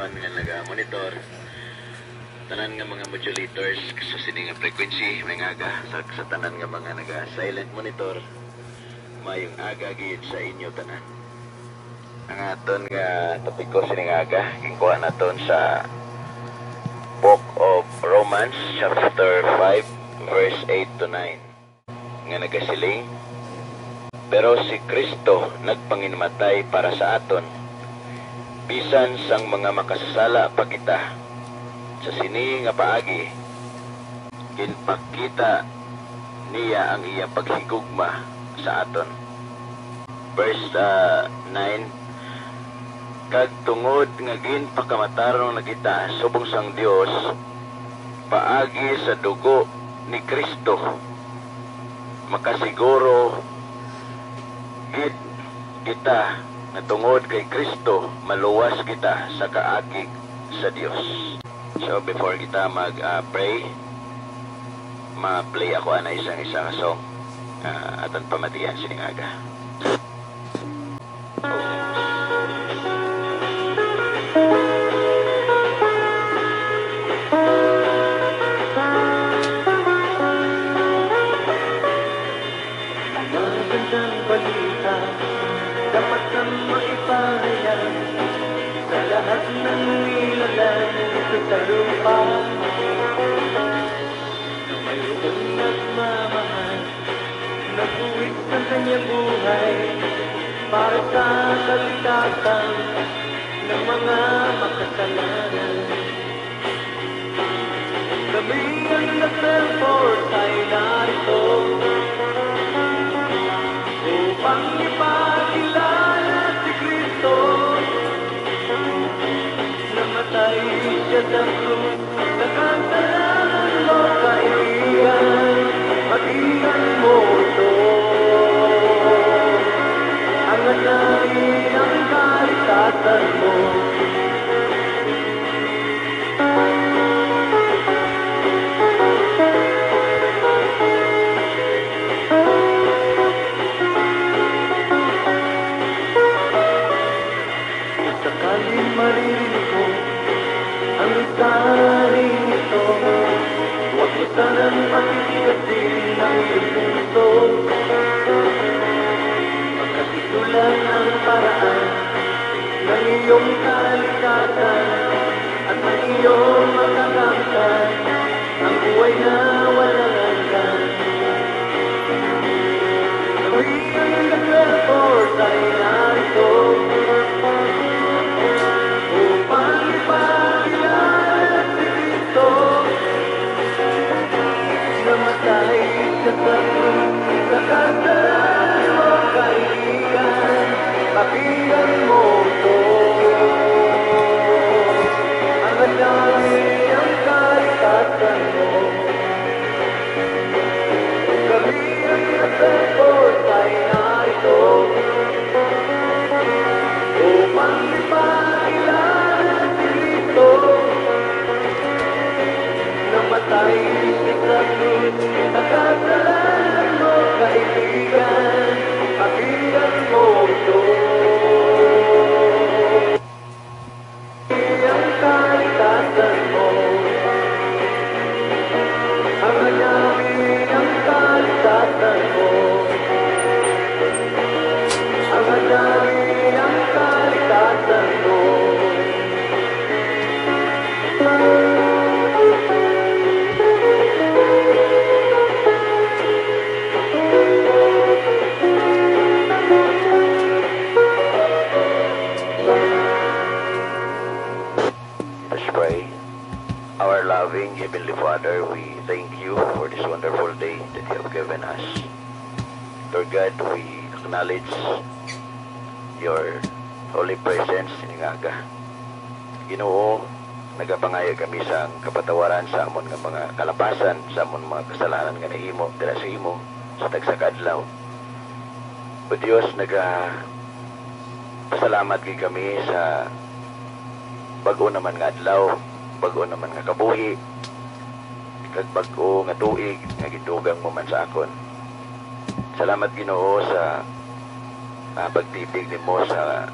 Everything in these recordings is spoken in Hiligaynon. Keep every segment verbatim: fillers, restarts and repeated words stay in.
nga naga-monitor, tanan nga mga modulators sa sini nga frequency, may nga aga sa, sa tanan nga mga naga-silent monitor, mayong aga gid sa inyo tanan. Ang aton nga topiko sini nga aga, ginkuha naton sa Book of Romans, chapter five, verse eight to nine, nga nagasiling, "Pero si Cristo nagpanginamatay para sa aton, bisan sang mga makasasala pa kita. Sa sini nga paagi, ginpakita niya ang iya paghigugma sa aton." Verse, ah, nine, "Kag tungod nga ginpakamatarong na kita subong sang Dios paagi sa dugo ni Cristo, makasiguro gid kita nga tungod kay Cristo maluwas kita sa kaakig sa Dios." So, before kita mag, ah, pray, ma-play ako anay sang isa ka song, ah, aton pamatian sining aga. Ang magandang balita dapat na maipahayag sa lahat ng nilalang dito sa lupa, na mayroong nagmamahal, nagbuwis ng kanyang buhay para sa kalikasan ng mga makasalanan. Kami ang nag-self-forth ay narito upang ipakilala si Kristo. Namatay siya sa krus, sa kasalanan mo, kaibigan, pakinggan mo ito. Ang asahi ng kaligtasan mo. Sakaling maririnig mo ang mensahe nito, huwag mo sanang patitigasin ang iyong puso. Pagkat ito lang ang paraan ng iyong kaligtasan at ng iyong makakamtan ang buhay na walang hanggan. Kami ang nag-self-forth ay narito upang ipakilala si Kristo. Namatay siya sa krus, sa kasalanan mo, kaibigan, pakinggan mo ito. Ang asahi ng kaligtasan mo. Kami ang nag-self-forth ay narito upang ipakilala si Kristo. Namatay siya sa krus, sa kasalanan mo, kaibigan, pakinggan mo ito. Ang kaligtasan mo. Ang asahi ng kaligtasan mo. Ang asahi ng kaligtasan mo. Let us pray. Our loving Heavenly Father, we thank you for this wonderful day that you have given us. Lord God, we acknowledge your holy presence sining aga. Ginoo, nagapangayo kami sang kapatawaran sa amon nga mga kalapasan, sa amon mga kasalanan nga nahimo dira sa imo sa tagsa ka adlaw. O Dios, nagapasalamat gid kami sa bag-o naman nga adlaw, bag-o naman nga kabuhi, kag bag-o nga tuig nga gindugang mo man sa akon. Salamat, Ginoo, sa, ah, pagtipig nimo sa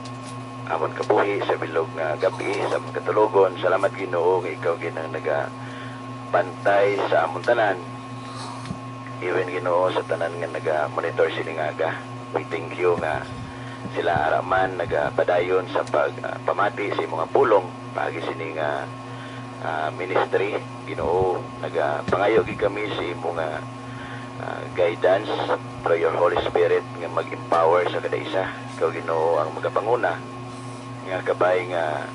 amon kabuhi sa bilog nga gab-i, sa amon katulogon. Salamat, Ginoo, nga ikaw gid ang nagabantay sa amon tanan. Even, Ginoo, sa tanan nga naga-monitor sini nga aga, we thank you nga sila ara man nagapadayon sa pagpamati sa imo nga pulong paagi sini nga, ah, ministry. Ginoo, nagapangayo gid kami sa imo nga, ah, guidance through your Holy Spirit nga mag-empower sa kada isa. Ikaw, Ginoo, ang magapanguna nga kabay nga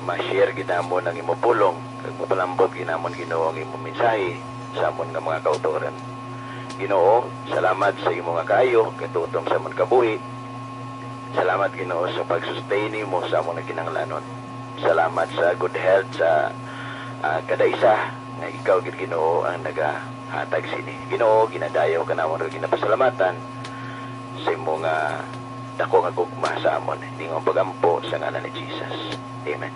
ma-share gid namon ang imo pulong, kag mapalambot gid namon, Ginoo, ang imo mensahe sa amon nga mga kautoran. Ginoo, salamat sa imo nga kaayo katutom sa amon kabuhi. Salamat, Ginoo, sa pag-sustain nimo sa amon nga kinahanglanon. Salamat sa good health sa, ah, kada isa nga ikaw gid, Ginoo, ang nagahatag sini. Ginoo, ginadayaw ka namon kag ginapasalamatan sa imo nga dako nga gugma sa amon. Ning pag-ampo sa ngalan ni Jesus. Amen.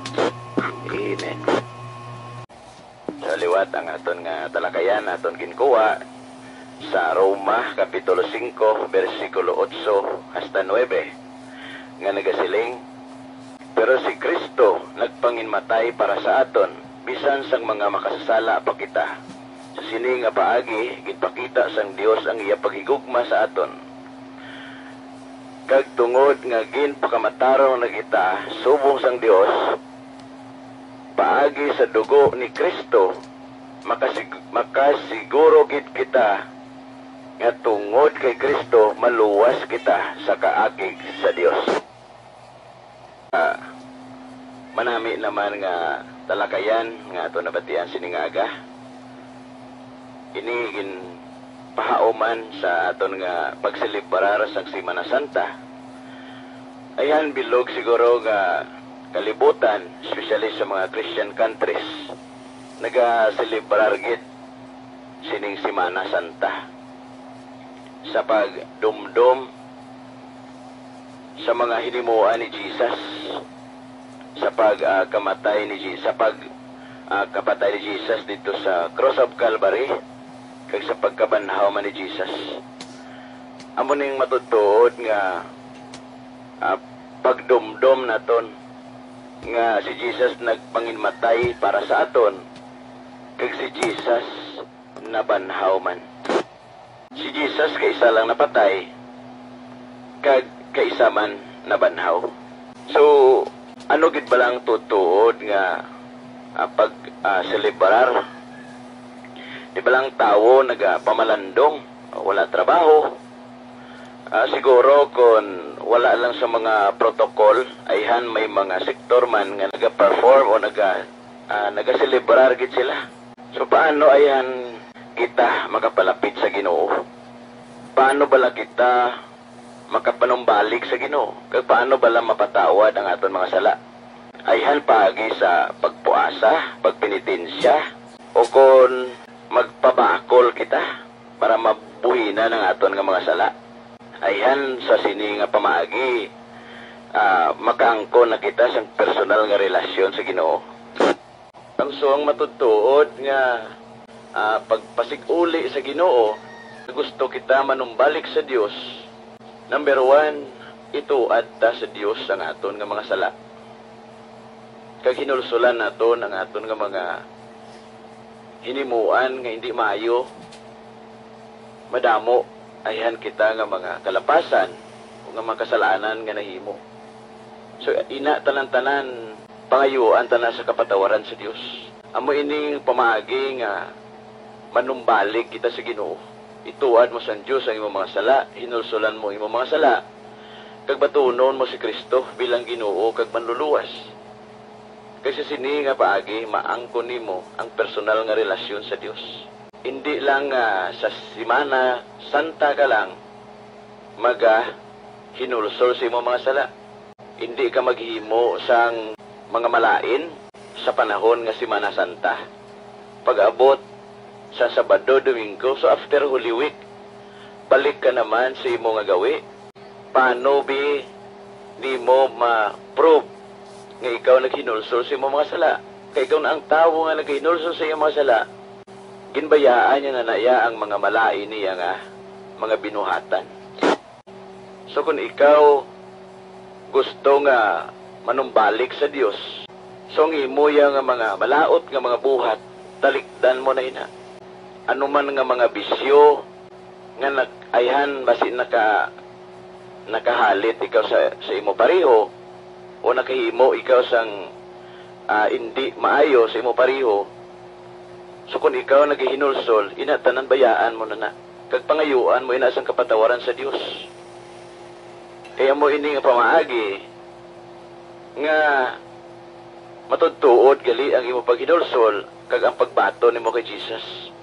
Amen. Sa liwat, ang aton nga talakayan, aton ginkuha sa Roma, Kapitulo singko, bersikulo otso hasta nuebe, nga nagasiling, "Pero si Cristo nagpanginmatay para sa aton, bisan sang mga makasasala pa kita. Sa sini nga paagi, ginpakita sang Dios ang iya paghigugma sa aton. Kag tungod nga ginpakamatarong na kita subong sang Dios, paagi sa dugo ni Cristo, makasig-, makasiguro gid kita nga tungod kay Cristo maluwas kita sa kaakig sa Dios." Ah, manami naman nga talakayan nga aton nabatian sini nga aga. Ini ginpahauman sa aton nga pagselebrar sang Semana Santa. Ayhan bilog siguro nga kalibutan, especially sa mga Christian countries, nagaselebrar gid sining Semana Santa sa pagdumdom sa mga hinimuan ni Jesus, sa pag, ah, kamatay ni Je-, sa pag, ah, kapatay ni Jesus dito sa Cross of Calvary, kag sa pagkabanhaw man ni Jesus. Amo ning matutuod nga, ah, pagdumdom naton nga si Jesus nagpanginmatay para sa aton, kag si Jesus nabanhaw man. Si Jesus kaisa lang napatay, kag kaisa man nabanhaw. So, ano gid bala ang tutuod nga, ah, pag, ah, selebrar? Di ba lang tawo nagapamalandong, wala trabaho? Ah, siguro kon wala lang sa mga protocol, ayhan may mga sektor man nga naga-perform o naga-, ah, nagaselebrar gid sila. So, paano ayhan kita makapalapit sa Ginoo? Paano bala kita makapanumbalik sa Ginoo? Kag paano bala mapatawad ang aton mga sala? Ayhan paagi sa pagpuasa, pagpenitensya, o kon magpabakol kita para mabuhinan ang aton nga mga sala. Ayhan sa sini nga pamaagi, ah, makaangkon na kita sang personal nga relasyon sa Ginoo. Ang suang matutuod nga, ah, pagpasig-uli sa Ginoo, gusto kita manumbalik sa Dios. Number one, ituad ta sa Dios ang aton nga mga sala. Kag hinulsulan naton ang aton nga mga hinimuan nga hindi maayo. Madamo ayhan kita nga mga kalapasan o nga mga kasalanan nga nahimo. So, ina tanan-tanan, pangayuan ta na sa kapatawaran sa Dios. Amo ining pamaagi nga manumbalik kita sa Ginoo. Ituad mo sang Dios ang imong mga sala, hinulsulan mo imong mga sala, kag batunon mo si Cristo bilang Ginoo kag Manluluwas. Kay sa sini nga paagi, maangkon nimo ang personal nga relasyon sa Dios. Indi lang nga sa Semana Santa ka lang magahinulsol sa imong mga sala. Indi ka maghimo sang mga malain sa panahon nga Semana Santa. Pag-abot sa Sabado, Domingo, so after Holy Week, balik ka naman sa imo nga gawi. Paano bi nimo ma-prove nga ikaw naghinulsol sa imong mga sala? Kay kon ang tawo nga naghinulsol sa iyang mga sala, ginbayaan niya na naya ang mga malain niya nga mga binuhatan. So, kung ikaw gusto nga manumbalik sa Dios. So, ang imo ya nga mga malaut nga mga buhat, talikdan mo na ina. Ano man nga mga bisyo nga nag-, ayhan, basi naka-, nakahalit ikaw sa, sa imo pareho, o nakahimo ikaw sang, ah, indi maayo sa imo pareho, so kon ikaw nagahinulsol, ina tanan bayaan mo na na, kag pangayuan mo ina sang kapatawaran sa Dios. Kay amo ini nga pamaagi nga matudtuod gali ang imo paghinulsol kag ang pagbaton nimo kay Jesus.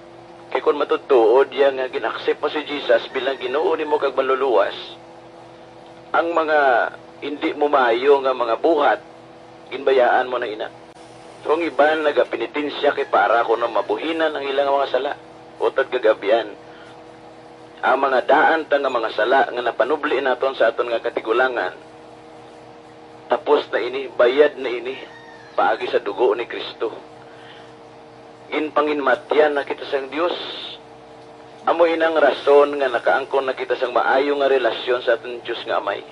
Kay kon matudtuod ya nga gin-accept mo si Jesus bilang Ginoo nimo kag Manluluwas, ang mga hindi mo maayo nga mga buhat, ginbayaan mo na ina. So, ang iban nagapenitensya kay para kuno mabuhinan ang ila nga mga sala. Utod kag abyan, ang mga daan ta nga mga sala nga napanubli naton sa aton nga katigulangan, tapos na ini, bayad na ini, paagi sa dugo ni Cristo. Ginpanginmatyan na kita sang Dios. Amo inang rason nga nakaangkon na kita sang maayo nga relasyon sa aton Dios nga Amay.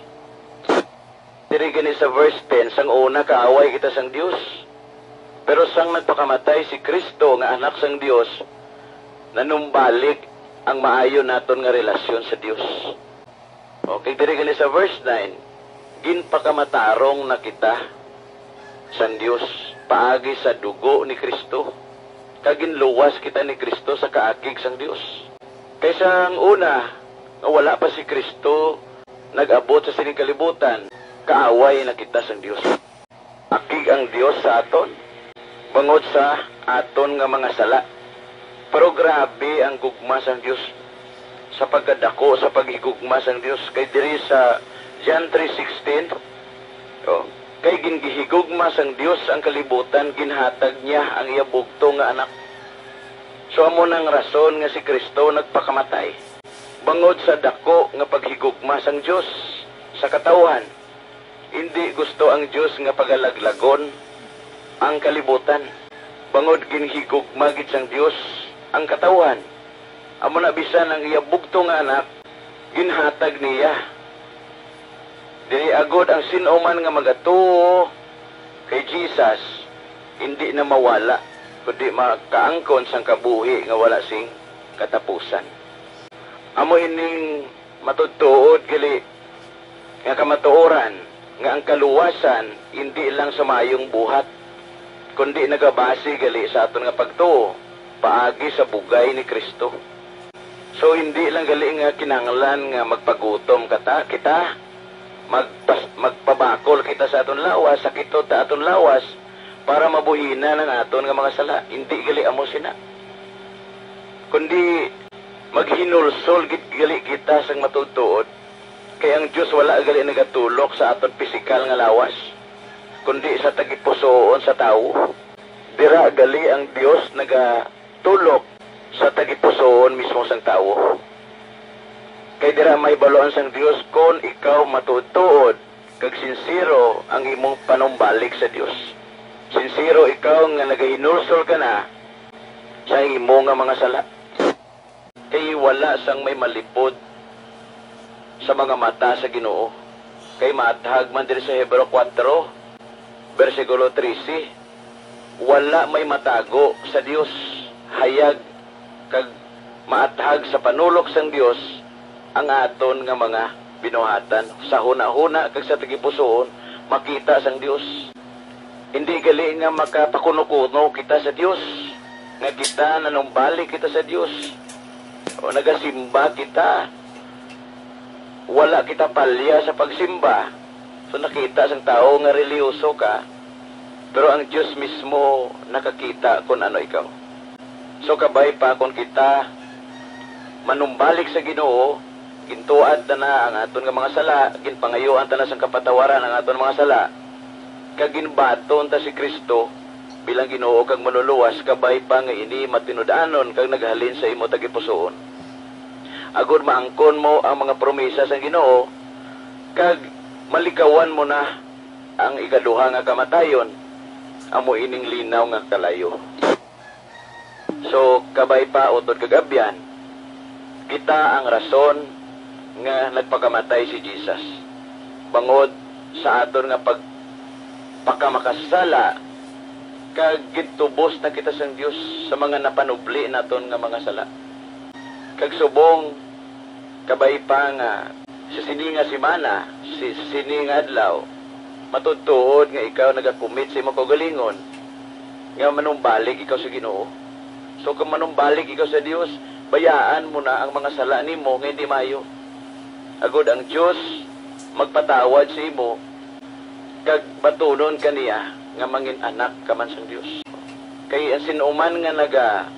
Diri gani sa verse ten, sang una kaaway kita sang Dios. Pero sang nagpakamatay si Cristo nga Anak sang Dios, nanumbalik ang maayo naton nga relasyon sa Dios. Okay, diri gani sa verse nine, ginpakamatarong na kita sang Dios paagi sa dugo ni Cristo, kag ginluwas kita ni Cristo sa kaakig sang Dios. Kay sang una, nga wala pa si Cristo nag-abot sa sining kalibutan, kaaway na kita sang Dios. Akig ang Dios sa aton bangod sa aton nga mga sala. Pero grabe ang gugma sang Dios sa pagkadako sa paghigugma sang Dios. Kay diri sa John three sixteen, oh, kay gingihigugma sang Dios ang kalibutan, ginhatag niya ang iya bugtong nga Anak. So, amo nang rason nga si Cristo nagpakamatay, bangod sa dako nga paghigugma sang Dios sa katawuhan. Indi gusto ang Dios nga pagalaglagon ang kalibutan, bangod ginhigugma gid sang Dios ang katawuhan. Amo na, bisan ang iya bugtong nga Anak, ginhatag niya. Diri agod ang sin-o man nga magatuo kay Jesus, indi na mawala, kundi makaangkon sang kabuhi nga wala sing katapusan. Amo ining matudtuod gali nga kamatuoran, nga ang kaluwasan indi lang sa maayong buhat, kundi nagabase gali sa aton nga pagtuo paagi sa bugay ni Cristo. So, hindi lang gali nga kinahanglan nga magpagutom kata, kita, magpas-, magpabakol kita sa aton lawas, sakito ta aton lawas, para mabuhinan ang aton nga mga sala. Hindi gali amo sina. Kundi maghinulsol gid gali kita sang matuod-tuod, kay ang Dios wala gali nagatulok sa aton pisikal nga lawas, kundi sa tagipusoon sa tawo. Dira gali ang Dios nagatulok sa tagipusoon mismo sang tawo. Kay dira mahibaluan sang Dios kon ikaw matuod-tuod kag sinsero ang imong panumbalik sa Dios. Sinsero ikaw nga nagahinulsol ka na sa imo nga mga sala. Kay wala sang may malipod sa mga mata sa Ginoo. Kay maathag man diri sa Hebreo kuwatro, bersikulo trese, wala may matago sa Dios, hayag kag maathag sa panulok sang Dios ang aton nga mga binuhatan. Sa hunahuna kag sa tagipusoon makita sang Dios. Hindi gali nga makapakuno-kuno kita sa Dios, nga kita nanumbalik kita sa Dios, o nagasimba kita. Wala kita palya sa pagsimba. So, nakita sang tawo nga reliyoso ka, pero ang Dios mismo nakakita kon ano ikaw. So, kabay pa kon kita manumbalik sa Ginoo, gintuad ta na ang aton nga mga sala, ginpangayuan ta na sang kapatawaran ang aton mga sala, kag ginbaton ta si Cristo bilang Ginoo kag Manluluwas, kabay pa nga ini matinud-anon kag naghalin sa imo tagipusoon, agod maangkon mo ang mga promesa sang Ginoo, kag malikawan mo na ang ikaduha nga kamatayon, amo ining linaw nga kalayo. So, kabay pa, utod kag abyan, kita ang rason nga nagpakamatay si Jesus, bangod sa aton nga pag-, pakamakasala, kag gintubos na kita sang Dios sa mga napanubli naton nga mga sala. Kag subong, kabay pa nga sa sini nga semana, si, sa sini nga adlaw, matuod-tuod nga ikaw nagakumit sa imo kaugalingon nga manumbalik ikaw sa Ginoo. So, kung manumbalik ikaw sa Dios, bayaan mo na ang mga sala nimo nga hindi maayo. Agod ang Dios magpatawad sa imo, kag batunon ka niya nga mangin-anak ka man sang Dios. Kay ang sin-o man nga nagatuo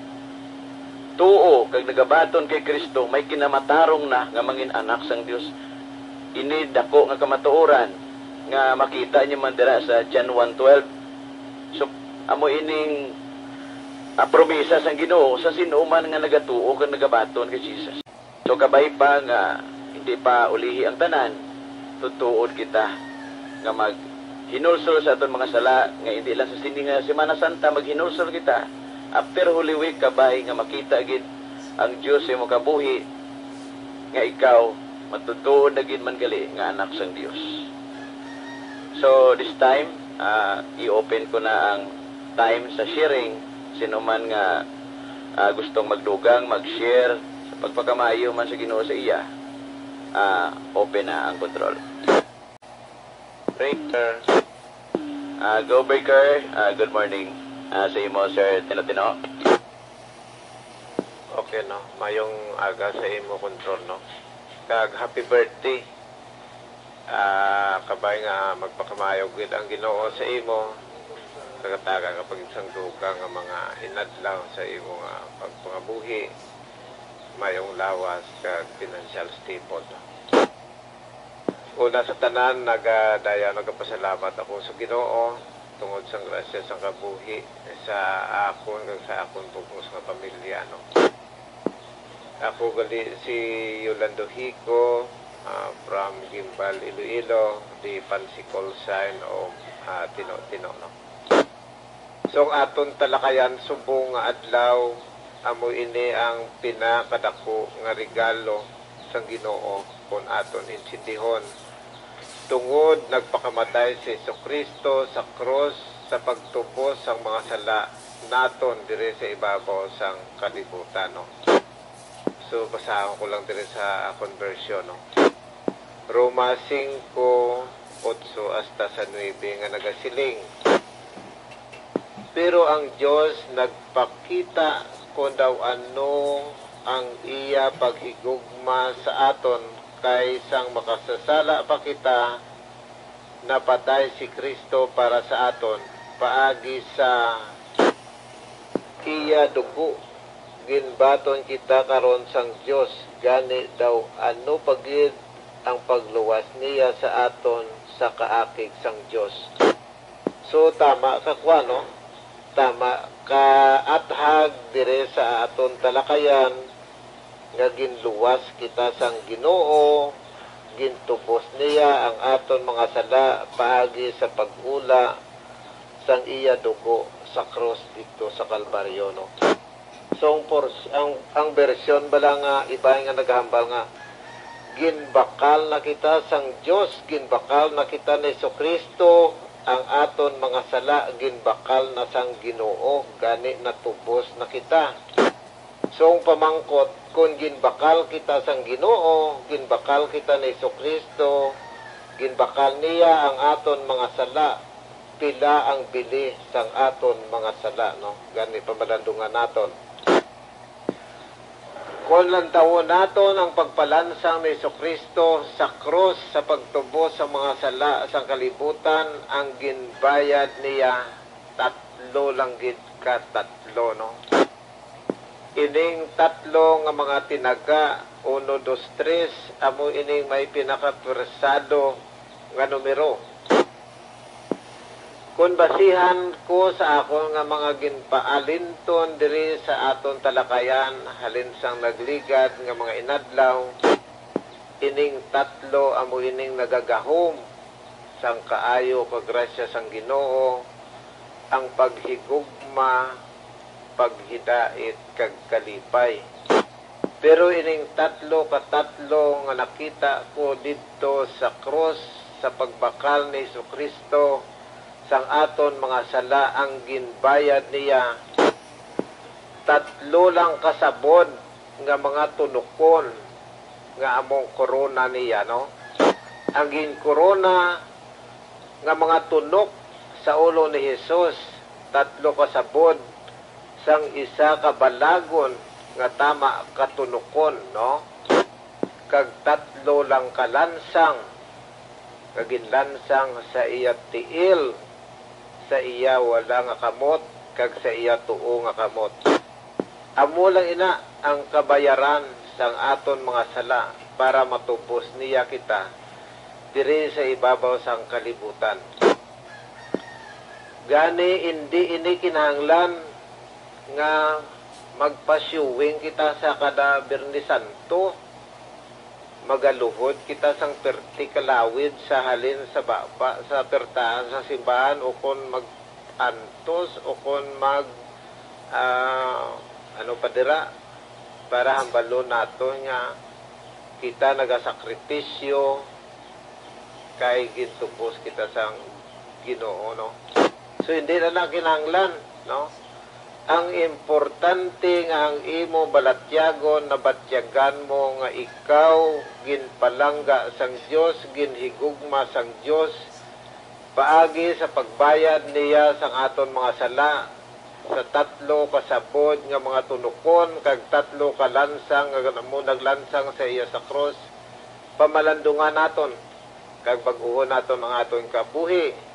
kag nagabaton kay Cristo may kinamatarong na nga mangin-anak sang Dios. Ini dako nga kamatuoran nga makita niyo man dira sa John one twelve. So, amo ining, ah, promesa sang Ginoo sa sin-o man nga nagatuo kag nagabaton kay Jesus. So, kabay pa nga hindi pa ulihi ang tanan, tutuod kita nga maghinulsol sa aton mga sala, nga hindi lang sa sini nga Semana Santa maghinulsol kita. After Holy Week, kabay nga makita gid ang Dios sa imo kabuhi, nga ikaw matutuod na gid man gali nga anak sang Dios. So, this time, ah, i-open ko na ang time sa sharing. Sino man nga, ah, gustong magdugang, mag-share, sa pagpakamaayo man sa Ginoo sa iya, ah, open na ang control. Breaker. Ah, go, Breaker. Ah, good morning, ah, sa imo, Sir Tino-Tino. Okay, no? Mayong aga sa imo, control, no? Kag happy birthday. Ah, kabay nga magpakamayo gid ang Ginoo sa imo, kagataga ka pag isang dugang nga mga inadlaw sa imo nga pagpangabuhi, mayong lawas kag financial stable. Una sa tanan, nagadayaw nagapasalamat ako sa Ginoo tungod sang grasya sang kabuhi sa akon kag sa akon bug-os nga pamilya, no. Ako gali si Yolando Hico, ah, from Guimbal, Iloilo, the Pansi call sign of, ah, Tino-Tino, no. So, ang aton talakayan subong nga adlaw, amo ini ang pinakadako nga regalo sang Ginoo kon aton intindihon, tungod nagpakamatay si Jesu-Cristo sa krus sa pagtubos sang mga sala naton diri sa ibabaw sang kalibutan, no? So, basahon ko lang diri sa akon version, no? Roma singko, otso hasta sa nuebe nga nagasiling, "Pero ang Dios nagpakita kon daw ano ang iya paghigugma sa aton, kay sang makasasala pa kita, napatay si Cristo para sa aton, paagi sa iya dugo, ginbaton kita karon sang Dios. Gani daw, ano pa gid ang pagluwas niya sa aton sa kaakig sang Dios?" So, tama ka, kuwan, no? Tama ka, athag diri sa aton talakayan nga ginluwas kita sang Ginoo, gintubos niya ang aton mga sala paagi sa pag-ula sang iya dugo sa krus didto sa Kalbaryo, no? So, ang pors-, ang, ang bersyon bala nga iban nga nagahambal nga ginbakal na kita sang Dios, ginbakal na kita ni Jesu-Cristo, ang aton mga sala ginbakal na sang Ginoo, gani natubos na kita. So, ang pamangkot, kon ginbakal kita sang Ginoo, ginbakal kita ni Jesu-Cristo, ginbakal niya ang aton mga sala, pila ang bili sang aton mga sala, no? Gani, pamalandungan naton. Kon lantawon naton ang pagpalansang ni Jesu-Cristo sa krus sa pagtubos sa mga sala sang kalibutan, ang ginbayad niya tatlo lang gid ka tatlo, no? Ining tatlo nga mga tinaga, uno, dos, tres, amo ining may pinakapwersado nga numero. Kon basihan ko sa akon nga mga ginpaalinton diri sa aton talakayan halin sang nagligad nga mga inadlaw, ining tatlo amo ining nagagahom sang kaayo kag grasya sang Ginoo, ang paghigugma, paghidait, kag kalipay. Pero ining tatlo ka tatlo nga nakita ko didto sa krus sa pagbakal ni Jesu-Cristo, sang aton mga sala ang ginbayad niya, tatlo lang ka sabod nga mga tunokon nga among korona niya, no? Ang ginkorona nga mga tunok sa ulo ni Jesus, tatlo ka sabod sang isa ka balagon nga tama ka tunokon, no? Kag tatlo lang ka lansang nga ginlansang sa iya tiil, sa iya wala nga kamot, kag sa iya tuo nga kamot. Amo lang ina ang kabayaran sang aton mga sala para matubos niya kita diri sa ibabaw sang kalibutan. Gani, indi ini kinahanglan nga magpa-showing kita sa kada Biyernes Santo. Magaluhod kita sang perti ka lawid sa halin sa baba sa pertahan sa simbahan, o kon mag-antos, o kon mag, ah, ano pa dira, para hambalon naton nga kita nagasakripisyo kay gintubos kita sang Ginoo, no? So, hindi na na kinahanglan, no? Ang importante nga ang imo balatyagon, nabatyagan mo nga ikaw ginpalangga sang Dios, ginhigugma sang Dios, paagi sa pagbayad niya sang aton mga sala, sa tatlo ka sabod nga mga tunokon, kag tatlo ka lansang nga amo naglansang sa iya sa krus, pamalandungan naton, kag bag-uhon naton ang aton kabuhi.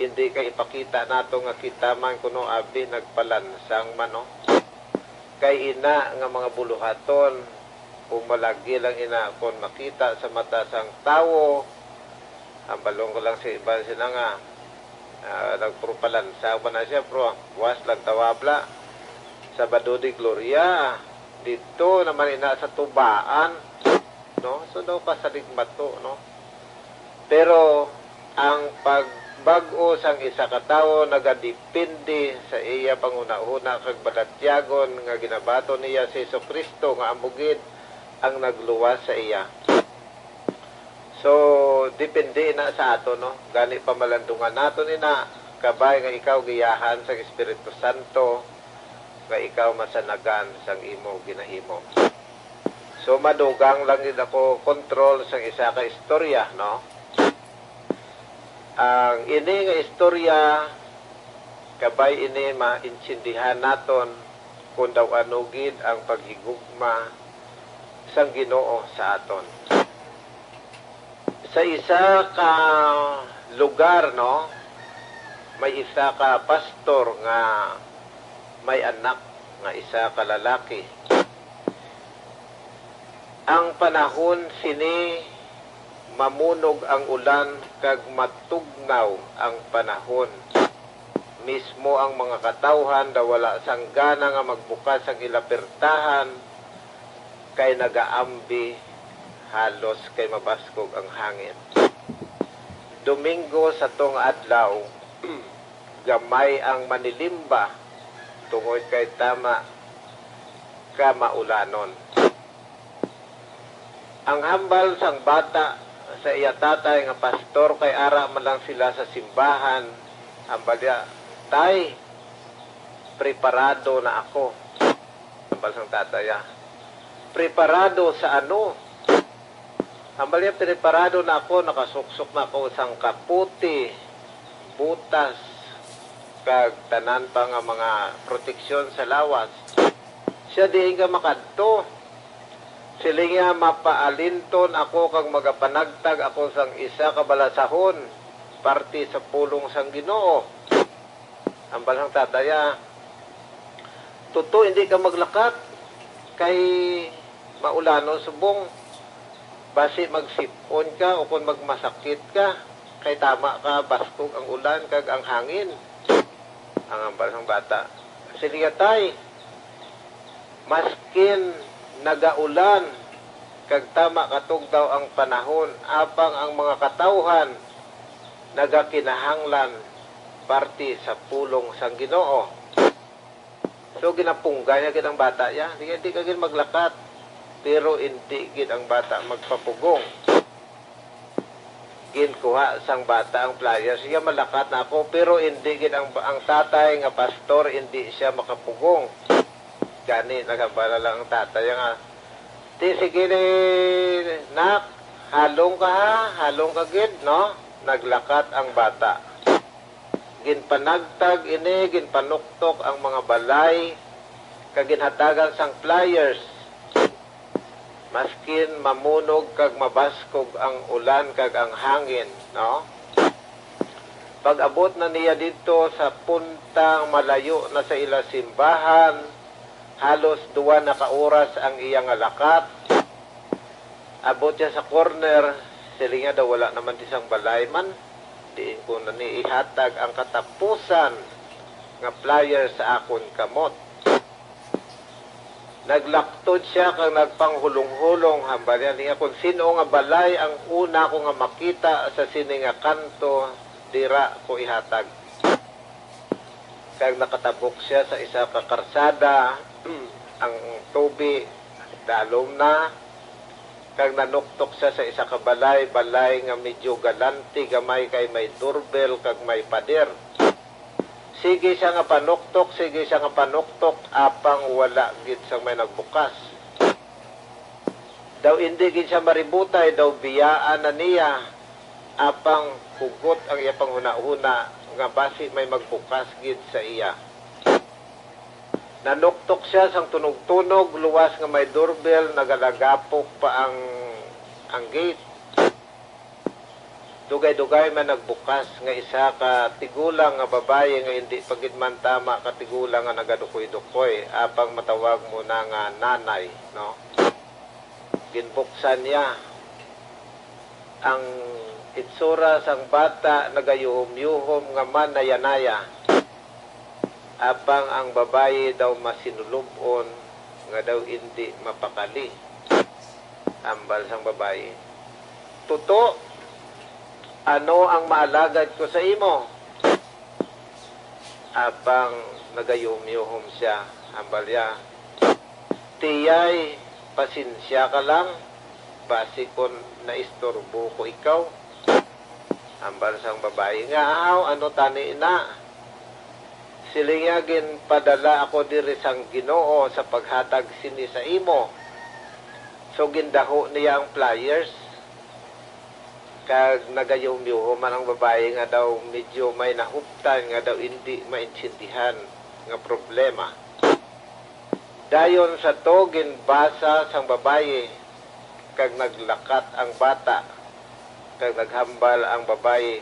Hindi kay ipakita nato nga kita man kuno abi nagpalansang man, no? Kay ina nga mga buluhaton, o malagi lang ina kon makita sa mata sang tawo, ang balong ko lang sa iban sila nga, ah, nagpropalansang man na siya, pero buwas lang tawabla. Sabado de Gloria, dito naman ina sa tubaan, no? So, daw pasaligmato, no? Pero ang pagbag-o sang isa ka tawo nagadepende sa iya panghunahuna kag balatyagon nga ginabaton niya si Jesu-Cristo nga amo gid ang nagluwas sa iya. So, depende na sa aton, no? Gani pamalandungan naton ina, kabay nga ikaw giyahan sang Espiritu Santo, nga ikaw masanagan sang imo ginahimo. So, madugang lang gid ako kontrol sang isa ka istorya, no? Ang ini nga istorya, kabay ini maintindihan naton kung daw ano gid ang paghigugma sang Ginoo sa aton. Sa isa ka lugar, no, may isa ka pastor nga may anak nga isa ka lalaki. Ang panahon sini, mamunog ang ulan kag matugnaw ang panahon. Mismo ang mga katawhan daw wala sang gana nga magbukas ang ila pertahan, kay nagaambi halos kay mabaskog ang hangin. Domingo sa tong adlaw, gamay ang manilimba tungod kay tama ka maulanon. Ang hambal sang bata sa iya tatay nga pastor, kay ara man lang sila sa simbahan, hambal niya, "Tay, preparado na ako." Hambal sang tatay, ah, "Preparado sa ano?" Hambal niya, "Preparado na ako, nakasuksok na ako sang kapote, butas, kag tanan pa nga mga proteksyon sa lawas." Siya, "Diin ka makadto?" Siling niya, "Mapaalinton ako kag magapanagtag ako sang isa ka balasahon, parte sa pulong sang Ginoo." Hambal sang tatay, ah, "Tuto, hindi ka maglakat kay maulanon subong. Basi magsip-on ka o kon magmasakit ka, kay tama ka, baskog ang ulan kag ang hangin." Ang hambal sang bata, "Sige, tay, maskin nagaulan kag tama katugdaw ang panahon, apang ang mga katawhan nagakinahanglan parte sa pulong sang Ginoo." So, ginapungga niya gid ang bata niya. Di, di ka gid maglakat. Pero hindi gid ang bata magpapugong. Ginkuha sang bata ang pliers, siya malakat na ako, pero indi gid ang, ang tatay nga pastor, indi siya makapugong. Gani, nagambala lang ang tatay nga, "Ti, sige ni, nak, halong ka ha, halong ka gid, no?" Naglakat ang bata. Ginpanagtag ini, ginpanuktok ang mga balay, kag ginhatagan sang pliers. Maskin mamunog kag mabaskog ang ulan kag ang hangin, no? Pag-abot na niya didto sa puntang malayo na sa ila simbahan, halos duwa na ka oras ang iya nga lakat. Abot siya sa corner, siling niya daw wala naman di sang balay man. Diin ko na ni ihatag ang katapusan nga pliers sa akon kamot. Naglaktod siya kag nagpanghulong-hulong, hambal niya niya, "Kung sin-o nga balay ang una ko nga makita sa sini nga kanto, dira ko ihatag." Kag nakatabok siya sa isa ka karsada, ang tubi dalom na, kag nanuktok siya sa isa ka balay, balay nga medyo galante gamay kay may doorbell kag may pader. Sige siya nga panuktok, sige siya nga panuktok, apang wala gid sang may nagbukas. Daw indi gid siya maributay, daw biyaan na niya, apang hugot ang iya panghunahuna nga basi may magbukas gid sa iya. Nanuktok siya sang tunog-tunog, luwas nga may doorbell, nagalagapok pa ang, ang gate. Dugay-dugay man nagbukas nga isa ka tigulang nga babayi nga indi pa gid man tama ka tigulang nga nagadukoy-dukoy, apang matawag mo na nga nanay, no? Ginbuksan niya. Ang itsura sang bata nagayuhom-yuhom nga manaya-naya, apang ang babayi daw masinulub-on nga daw indi mapakali. Hambal sang babayi, "Tuto, ano ang maalagad ko sa imo?" Apang nagayuhom-yuhom siya, hambal niya, "Tiyay, pasensya ka lang, basi kon naisturbo ko ikaw." Hambal sang babayi nga, "Ahaw, ano tani ina?" Siling niya, "Ginpadala ako diri sang Ginoo sa paghatag sini sa imo." So, gindaho niya ang pliers. Kag nagayuhom-yuhom man ang babayi nga daw medyo may nahuptan nga daw indi maintindihan nga problema. Dayon sa to, ginbasa sang babayi, kag naglakat ang bata, kag naghambal ang babayi,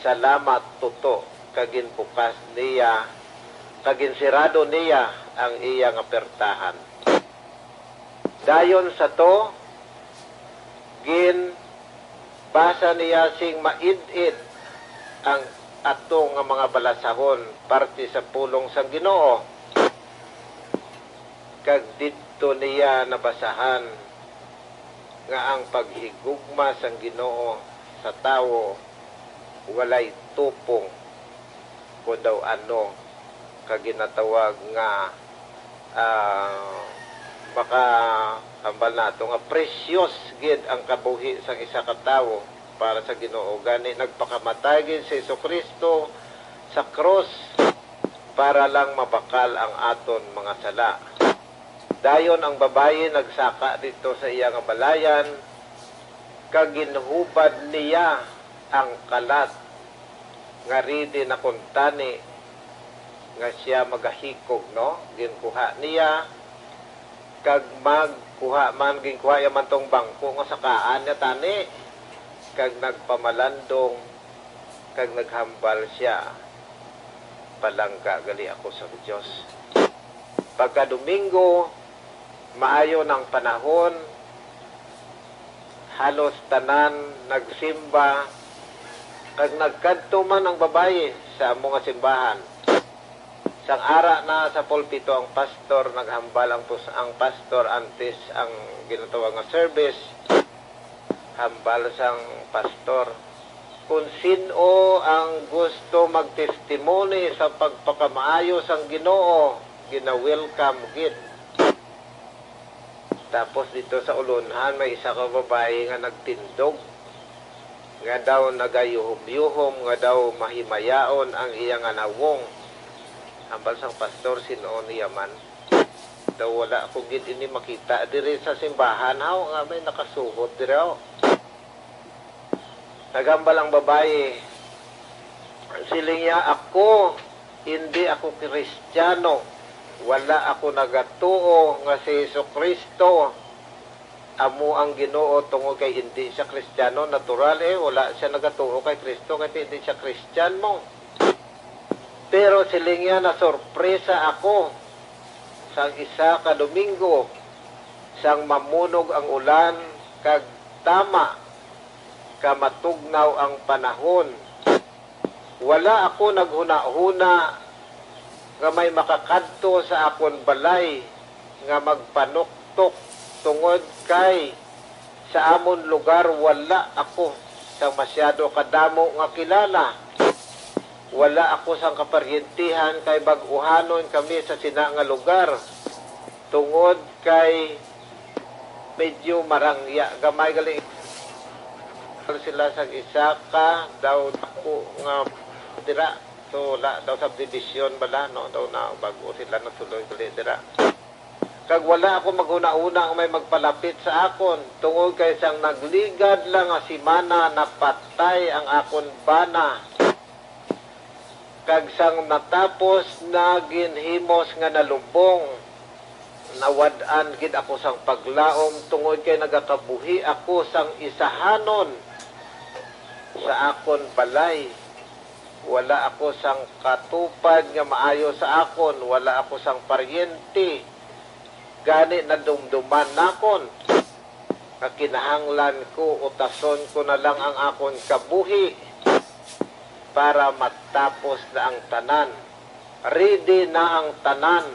"Salamat, Tuto," kag ginbukas niya, kag ginsirado niya ang iya nga pertahan. Dayon sa to, ginbasa niya sing maid-id ang ato nga mga balasahon, parte sa pulong sang Ginoo. Kag didto niya nabasahan nga ang paghigugma sang Ginoo sa tawo walay tupong, kon daw ano ka ginatawag nga, ah, maka-, hambal nato nga precious gid ang kabuhi sang isa ka tawo para sa Ginoo. Gani, nagpakamatay gid si Jesu-Cristo sa krus para lang mabakal ang aton mga sala. Dayon ang babayi nagsaka didto sa iya nga balayan, kag ginhubad niya ang kalat nga ready na kuntani nga siya magahikog, no? Ginkuha niya, kag magkuha man, ginkuha iya man tong bangko nga sakaan niya tani, kag nagpamalandong, kag naghambal sia, "Palangga gali ako sa Dios." Pagka Domingo, maayo nang panahon, halos tanan nagsimba, kag nagkadto man ang babayi sa amo nga simbahan. Sang ara na sa pulpito ang pastor, naghambal ang pus-, ang pastor antes ang ginatawag nga service. Hambal sang pastor, "Kon sin-o ang gusto magtestimony sa pagpakamaayo sang Ginoo, gina-welcome gid." Tapos dito sa ulunhan, may isa ka babayi nga nagtindog. nga daw nagayuhom-yuhom, nga daw mahimayaon ang iya nga nawong. Hambal sang pastor, sin-o niya man? Daw wala ko gid ini makita diri sa simbahan, haw, nga may nakasuhot diri, haw. Naghambal ang babayi, siling niya, "Ako, indi ako Kristiyano. Wala ako nagatuo nga si Jesu-Cristo amo ang Ginoo." Tungod kay indi siya Kristiyano, natural, eh, wala siya nagatuo kay Kristo kay indi siya Kristiyan mo. Pero siling niya, "Nasorpresa ako sang isa ka Domingo, sang mamunog ang ulan, kag tama ka matugnaw ang panahon. Wala ako naghunahuna nga may makakadto sa akon balay nga magpanuktok, tungod kay sa amon lugar wala ako sang masyado kadamo nga kilala. Wala ako sang kaparyentihan kay bag-uhanon kami sa sina nga lugar, tungod kay medyo marangya gamay gali sila sang isa ka daw dako nga dira." So, wala daw subdivision bala, no? Daw na bago sila nagsulod gali dira. "Kag wala ako maghuna-huna nga may magpalapit sa akon, tungod kay sang nagligad lang nga simana napatay ang akon bana. Kag sang natapos na ginhimos nga nalubong, nawad-an gid ako sang paglaom, tungod kay nagakabuhi ako sang isahanon sa akon balay. Wala ako sang katupad nga maayo sa akon, wala ako sang paryente. Gani nadumduman nakon nga kinahanglan ko utason ko na lang ang akon kabuhi para matapos na ang tanan. Ready na ang tanan.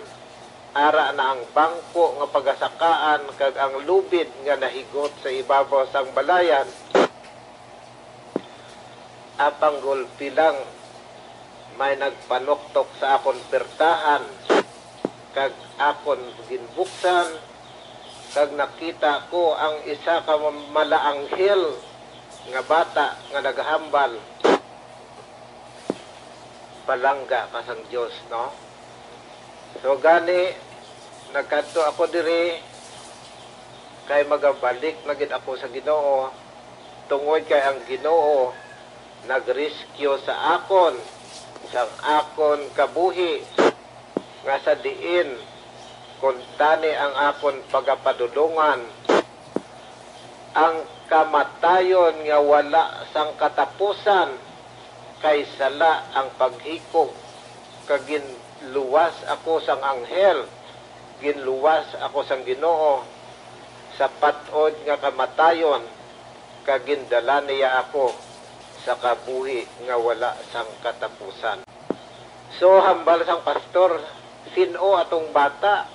Ara na ang bangko nga pagasakaan kag ang lubid nga nahigot sa ibabaw sang balayan." Apang gulpi lang may nagpanuktok sa akon pertahan, kag akon ginbuksan, kag nakita ko ang isa ka malaanghel nga bata nga nagahambal, "Palangga ka sang Dios, no?" So gani, nagkadto ako diri kay magabalik na gid ako sa Ginoo, tungod kay ang Ginoo nagrescue sa akon sang akon kabuhi, nga sa diin kuntani ang akon pagapadulongan, ang kamatayon nga wala sang katapusan, kay sala ang paghikog, kag ginluwas ako sang anghel, ginluwas ako sang Ginoo sa pat-od nga kamatayon, kag gindala niya ako sa kabuhi nga wala sang katapusan. So, hambal sang pastor, "Sin-o atong bata?"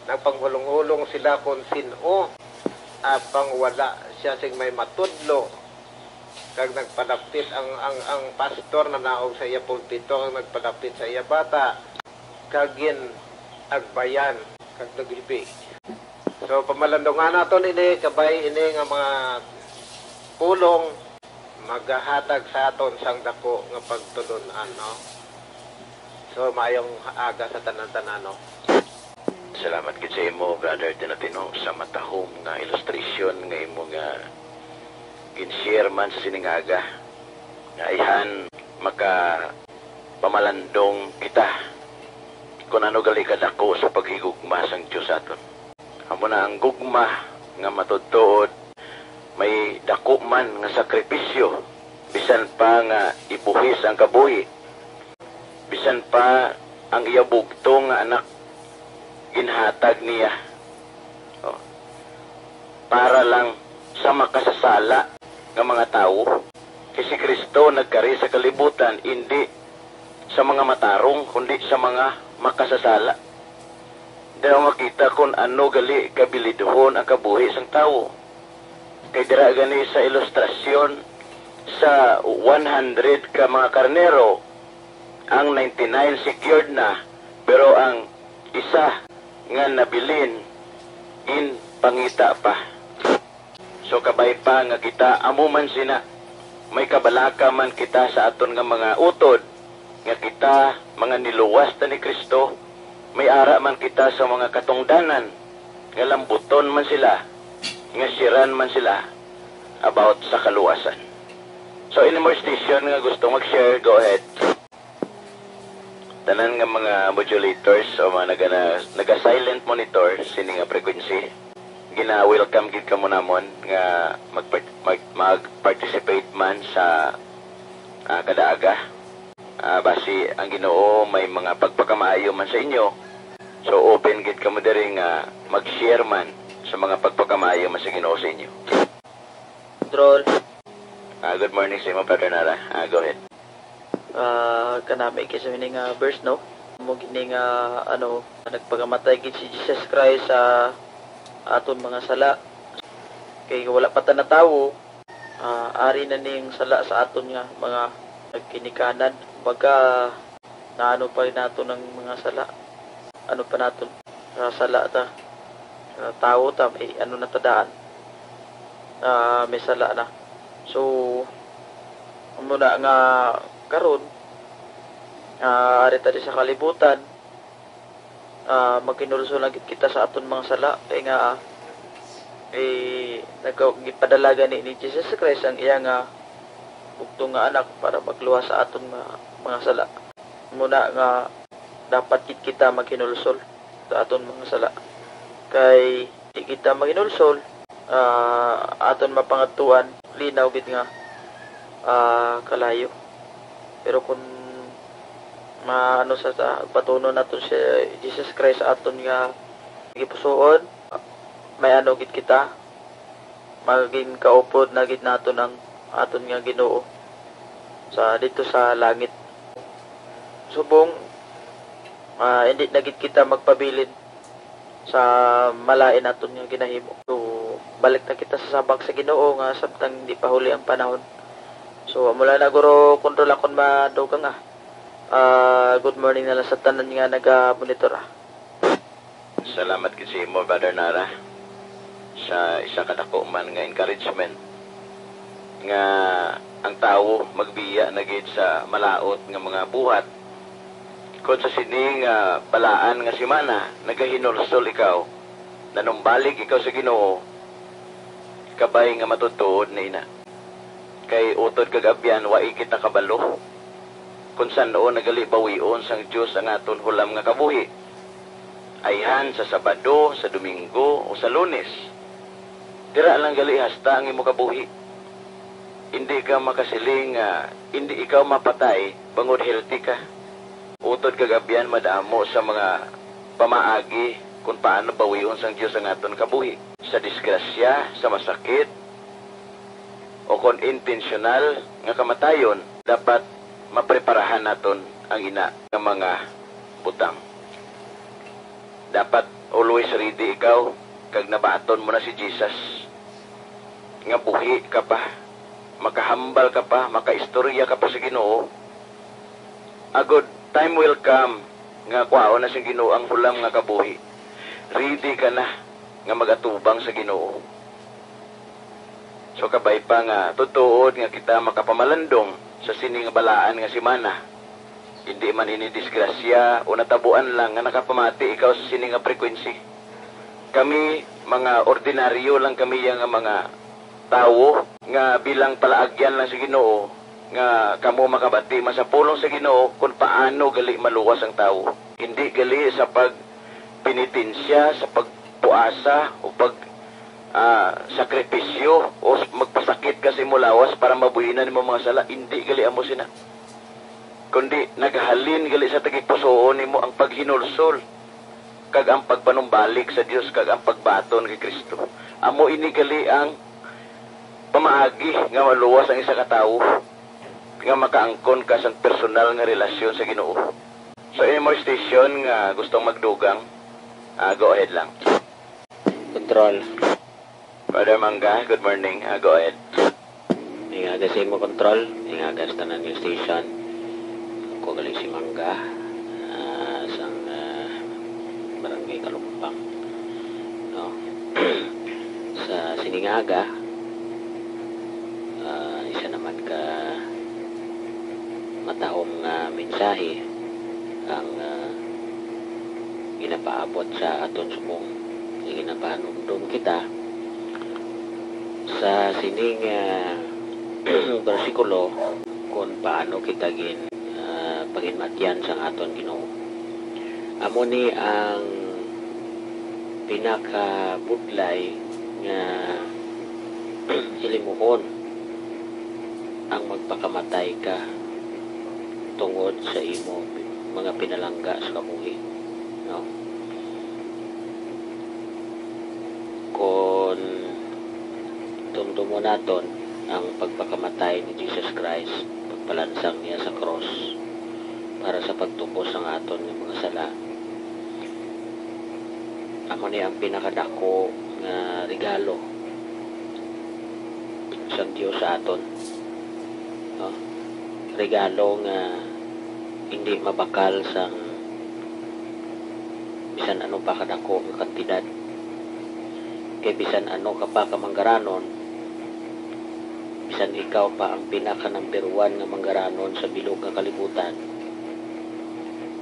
Nagpanghulong-hulong sila kon sin-o, apang wala siya sing may matudlo. Kag nagpadapit ang, ang, ang pastor nanaog sa iya pulpito, kag nagpadapit sa iya bata, kag gin-agbayan, kag naghibi. So, pamalandungan naton ini, kabay ini nga mga pulong magahatag sa aton sang dako nga pagtulon-an, no? So, maayong aga sa tanan-tanan, no? Salamat gid sa imo, Brother Tinotino, sa matahom nga illustration nga imo nga gin-share man sa sining aga. Nga ayhan, makapamalandong kita kung ano gali kadako sa paghigugma sang Dios sa aton. Amo na ang gugma nga matuod-tuod may dako man nga sakripisyo, bisan pa nga ibuhis ang kabuhi, bisan pa ang iya bugtong nga anak ginhatag niya, oh, para lang sa makasasala nga mga tawo. Kay si Cristo nagkari sa kalibutan, indi sa mga matarong, kundi sa mga makasasala. Daw makita kon ano gali kabilidhon ang kabuhi sang tawo. Kay dira gani sa ilustrasyon, sa one hundred ka mga karnero, ang ninety-nine secured na, pero ang isa nga nabilin ginpangita pa. So, kabay pa nga kita amo man sina, May kabalaka man kita sa aton nga mga utod, nga kita, mga niluwas ta ni Cristo, may ara man kita sa mga katungdanan, nga lambuton man sila, nga siran man sila about sa kaluwasan. So, any more station nga gusto mag-share, go ahead. Tanan nga mga modulators o mga naga-, naga-silent monitor sini nga frequency, gina-welcome gid kamo namon nga mag-, mag-, mag-participate man sa, ah, kada aga. Ah, basi ang Ginoo may mga pagpakamaayo man sa inyo. So, open gid kamo diri nga mag-share man sa mga pagpakamaayo man sa Ginoo sa inyo. Control. Ah, good morning sa imo, Brother Nara. Ah, go ahead. Ah, kanami kay sa ini nga verse, no? Mo gini nga, ano, nagpakamatay gid si Jesus Christ sa aton mga sala. Kay wala pa ta natawo, ah, ari na ning sala sa aton nga mga ginikanan. Baga, naano pa rin nato ng mga sala. Ano pa naton? Sa sala ta. Sa tawo ta, may ano na ta daan. Ah, may sala na. So, amo na nga karon, ah, ari ta di sa kalibutan, ah, maghinulsol na gid kita sa aton mga sala. Kay nga, ah, eh, nagka-, gipadala gani ni Jesus Christ ang iya nga bugtong nga anak para magluwas sa aton mga, mga sala. Muna nga dapat gid kita maghinulsol sa aton mga sala. Kay di kita maghinulsol, ah, aton mapangadtuan, linaw gid nga, ah, kalayo. Pero kung maano sa, sa batunon naton si Jesus Christ aton nga gipusuon, may ano gid kita, maging kaupod na gid naton ang aton nga Ginoo sa dito sa langit. Subong, ah, hindi na gid kita magpabilin sa malain naton nga ginahimo. So, balik na kita sa sabak sa Ginoo nga samtang di pa huli ang panahon. So, amo lang na, guro, control akon madugang, ah. Ah, good morning na lang sa tanan nga naga-monitor, ah. Salamat gid sa imo, Brother Nara, sa isa ka dako man nga encouragement nga ang tawo magbiya na gid sa malaut nga mga buhat. Kon sa sini nga balaan nga semana nagahinulsol ikaw, nanumbalig ikaw sa Ginoo, kabay nga matutuod na ina. Kay utod kag abyan, wa kita kabalo kon san-o na gali bawion sang Dios ang aton hulam nga kabuhi. Ayhan sa Sabado, sa Domingo, o sa Lunes. Dira lang gali hasta ang imo kabuhi. Indi ka makasiling nga indi ikaw mapatay bangod healthy ka. Utod kag abyan, madamo sa mga pamaagi kon paano bawion sang Dios ang aton kabuhi. Sa disgrasya, sa masakit, o kon intensyonal nga kamatayon, dapat mapreparahan naton ang ina nga mga butang. Dapat always ready ikaw, kag nabaton mo na si Jesus nga buhi ka pa, makahambal ka pa, makaistorya ka pa sa Ginoo. Agod, time will come nga kwaon na sing Ginoo ang hulam nga kabuhi. Ready ka na nga magatubang sa Ginoo. So, kabay pa nga tutuod nga kita makapamalandong sa sini nga balaan nga semana. Indi man ini disgrasya o natabuan lang nga nakapamati ikaw sa sini nga frequency. Kami, mga ordinaryo lang kami ya nga mga tawo nga bilang palaagyan lang sa Ginoo, nga kamo makabati man sa pulong sa Ginoo kon paano gali maluwas ang tawo. Indi gali sa pagpenitensya, sa pagpuasa, o pag, ah, sakripisyo, o s-, magpasakit ka sa imo lawas para mabuhinan nimo mga sala. Indi gali amo sina. Kundi naghalin gali sa tagipusoon nimo ang paghinulsol, kag ang pagpanumbalik sa Dios, kag ang pagbaton kay Cristo. Amo ini gali ang pamaagi nga maluwas ang isa ka tawo nga makaangkon ka sang personal nga relasyon sa Ginoo. So, any more station nga gustong magdugang, ah, go ahead lang. Control. Brother Mangga, good morning. Ah, go ahead. Ingaga sa imo, Control. Ingaga sa tanan nga station. Ako gali si Mangga, ah, sang, ah, Barangay Kalumpang. No? Sa sining aga, ah, isa naman ka taong, ah, mensahe ang, ah, ginapaabot sa aton subong. Nga ginapahanumdom kita sa sining, ah, bersikulo kung paano kita gin, ah, paginmatyan sang aton Ginoo. Amo ni ang pinakabudlay nga hilimuon ang magpakamatay ka tungod sa imo mga pinalangga sa kabuhi, no? Kon tumtumon naton ang pagpakamatay ni Jesus Christ, pagpalansang niya sa krus para sa pagtubos sang aton nga mga sala, amo ni ang pinakadako nga regalo sang Dios sa aton, no? Regalo nga hindi mabakal sang bisan ano pa kadako nga kantidad. Kay bisan ano ka pa ka manggaranon, bisan ikaw pa ang pinaka number one nga manggaranon sa bilog nga kalibutan,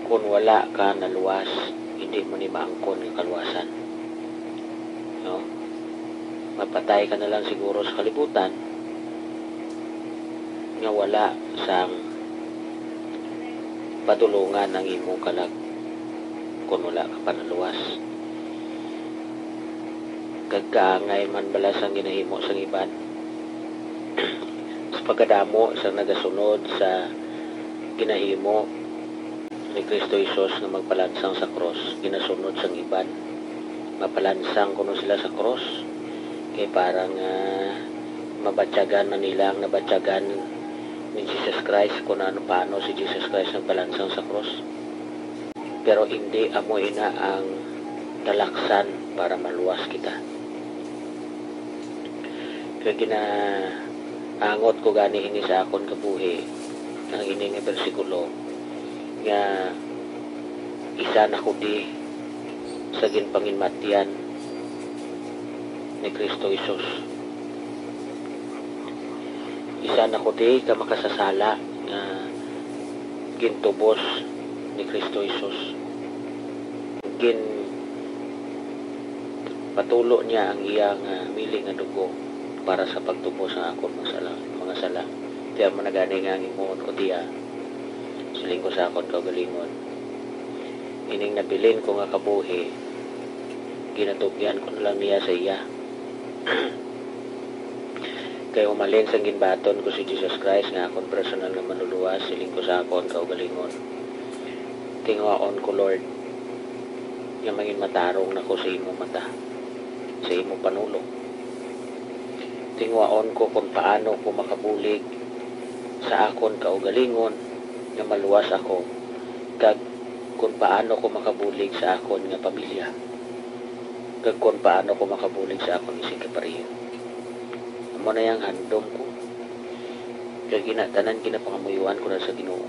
kun wala ka naluwas, hindi mo ni maangkon nga kaluwasan. No? Mapatay ka na lang siguro sa kalibutan nga wala sang padulongan ang imong kalag, kun wala ka pa naluwas. Kag kaangay man bala sang ginahimo sang iban. Sa pagkadamo sang nagasunod sa ginahimo ni Cristo Jesus nga magpalansang sa krus, ginasunod sang iban. Mapalansang kuno sila sa krus, kay para nga mabatyagan na nila ang nabatyagan ni Jesus Christ kung ano, paano si Jesus Christ nagpalansang sa krus. Pero hindi amo ina ang talaksan para maluwas kita. Kay ginaangot ko gani ini sa akon kabuhi, ang ini nga bersikulo, nga isa na ko di sa ginpanginmatyan ni Cristo Jesus. Isa na ko di ka makasasala nga gintubos ni Cristo Jesus. Ginpatulo niya ang iya nga mili nga dugo para sa pagtubos sa akon mga sala, mga sala. Kaya mo na gani nga ang himuon ko diya, siling ko sa akon kaugalingon. Ining nabilin ko nga kabuhi, ginatugyan ko na lang niya sa iya. Kay umalin sang ginbaton ko si Jesus Christ nga akon personal nga manluluwas, siling ko sa akon kaugalingon, "Tinguhaon ko, Lord, nga mangin matarong na ko sa imo mata, sa imo panulong. Tinguhaon ko kon paano ko makabulig sa akon kaugalingon nga maluwas ako, kag kon paano ko makabulig sa akon nga pamilya, kag kon paano ko makabulig sa akon isigkapareho." Amo na yang handom ko, kag ina tanan ginapangamuyoan ko na sa Ginoo.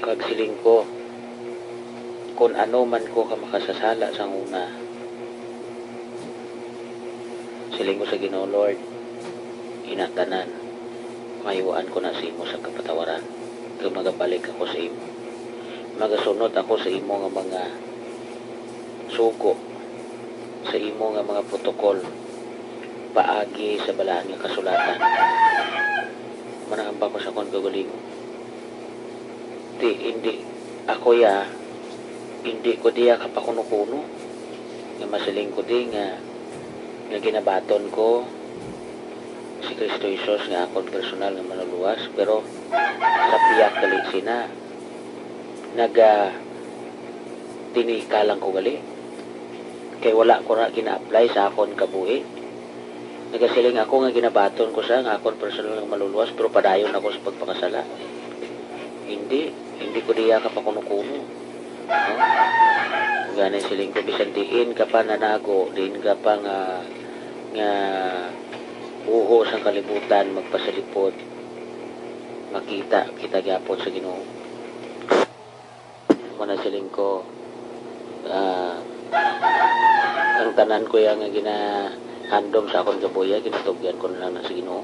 Kag siling ko, "Kon ano man ko ka makasasala sang una," siling ko sa Ginoo, "Lord, ina tanan, mayuan ko na sa imo sa kapatawaran, kag magabalik ako sa imo. Magasunod ako sa imo nga mga sugo, sa imo nga mga protokol paagi sa Balaan nga Kasulatan." Manahambal ko sa akon kaugalingon. Ti, hindi ako ya, hindi ko diya kapakuno-kuno nga masiling ko di nga, nga ginabaton ko si Cristo Jesus nga akon personal nga manluluwas, pero sa piyak gali sina, naga tinika lang ko gali. Kay wala ko na gina-apply sa akon kabuhi. Nagasiling ako nga ginabaton ko siya nga akon personal nga manluluwas, pero padayon ako sa pagpakasala. Hindi, hindi ko diya kapakuno-kuno. No? Gani siling ko, bisan diin ka pa nanago, diin ka pa nga, nga uho sang kalibutan, magpasalipod, makita kita gyapon sa Ginoo. Mo na siling ko, ah, ang tanan ko ya nga ginahandom sa akon kabuhi, ginatugyan ko na lang na sa Ginoo.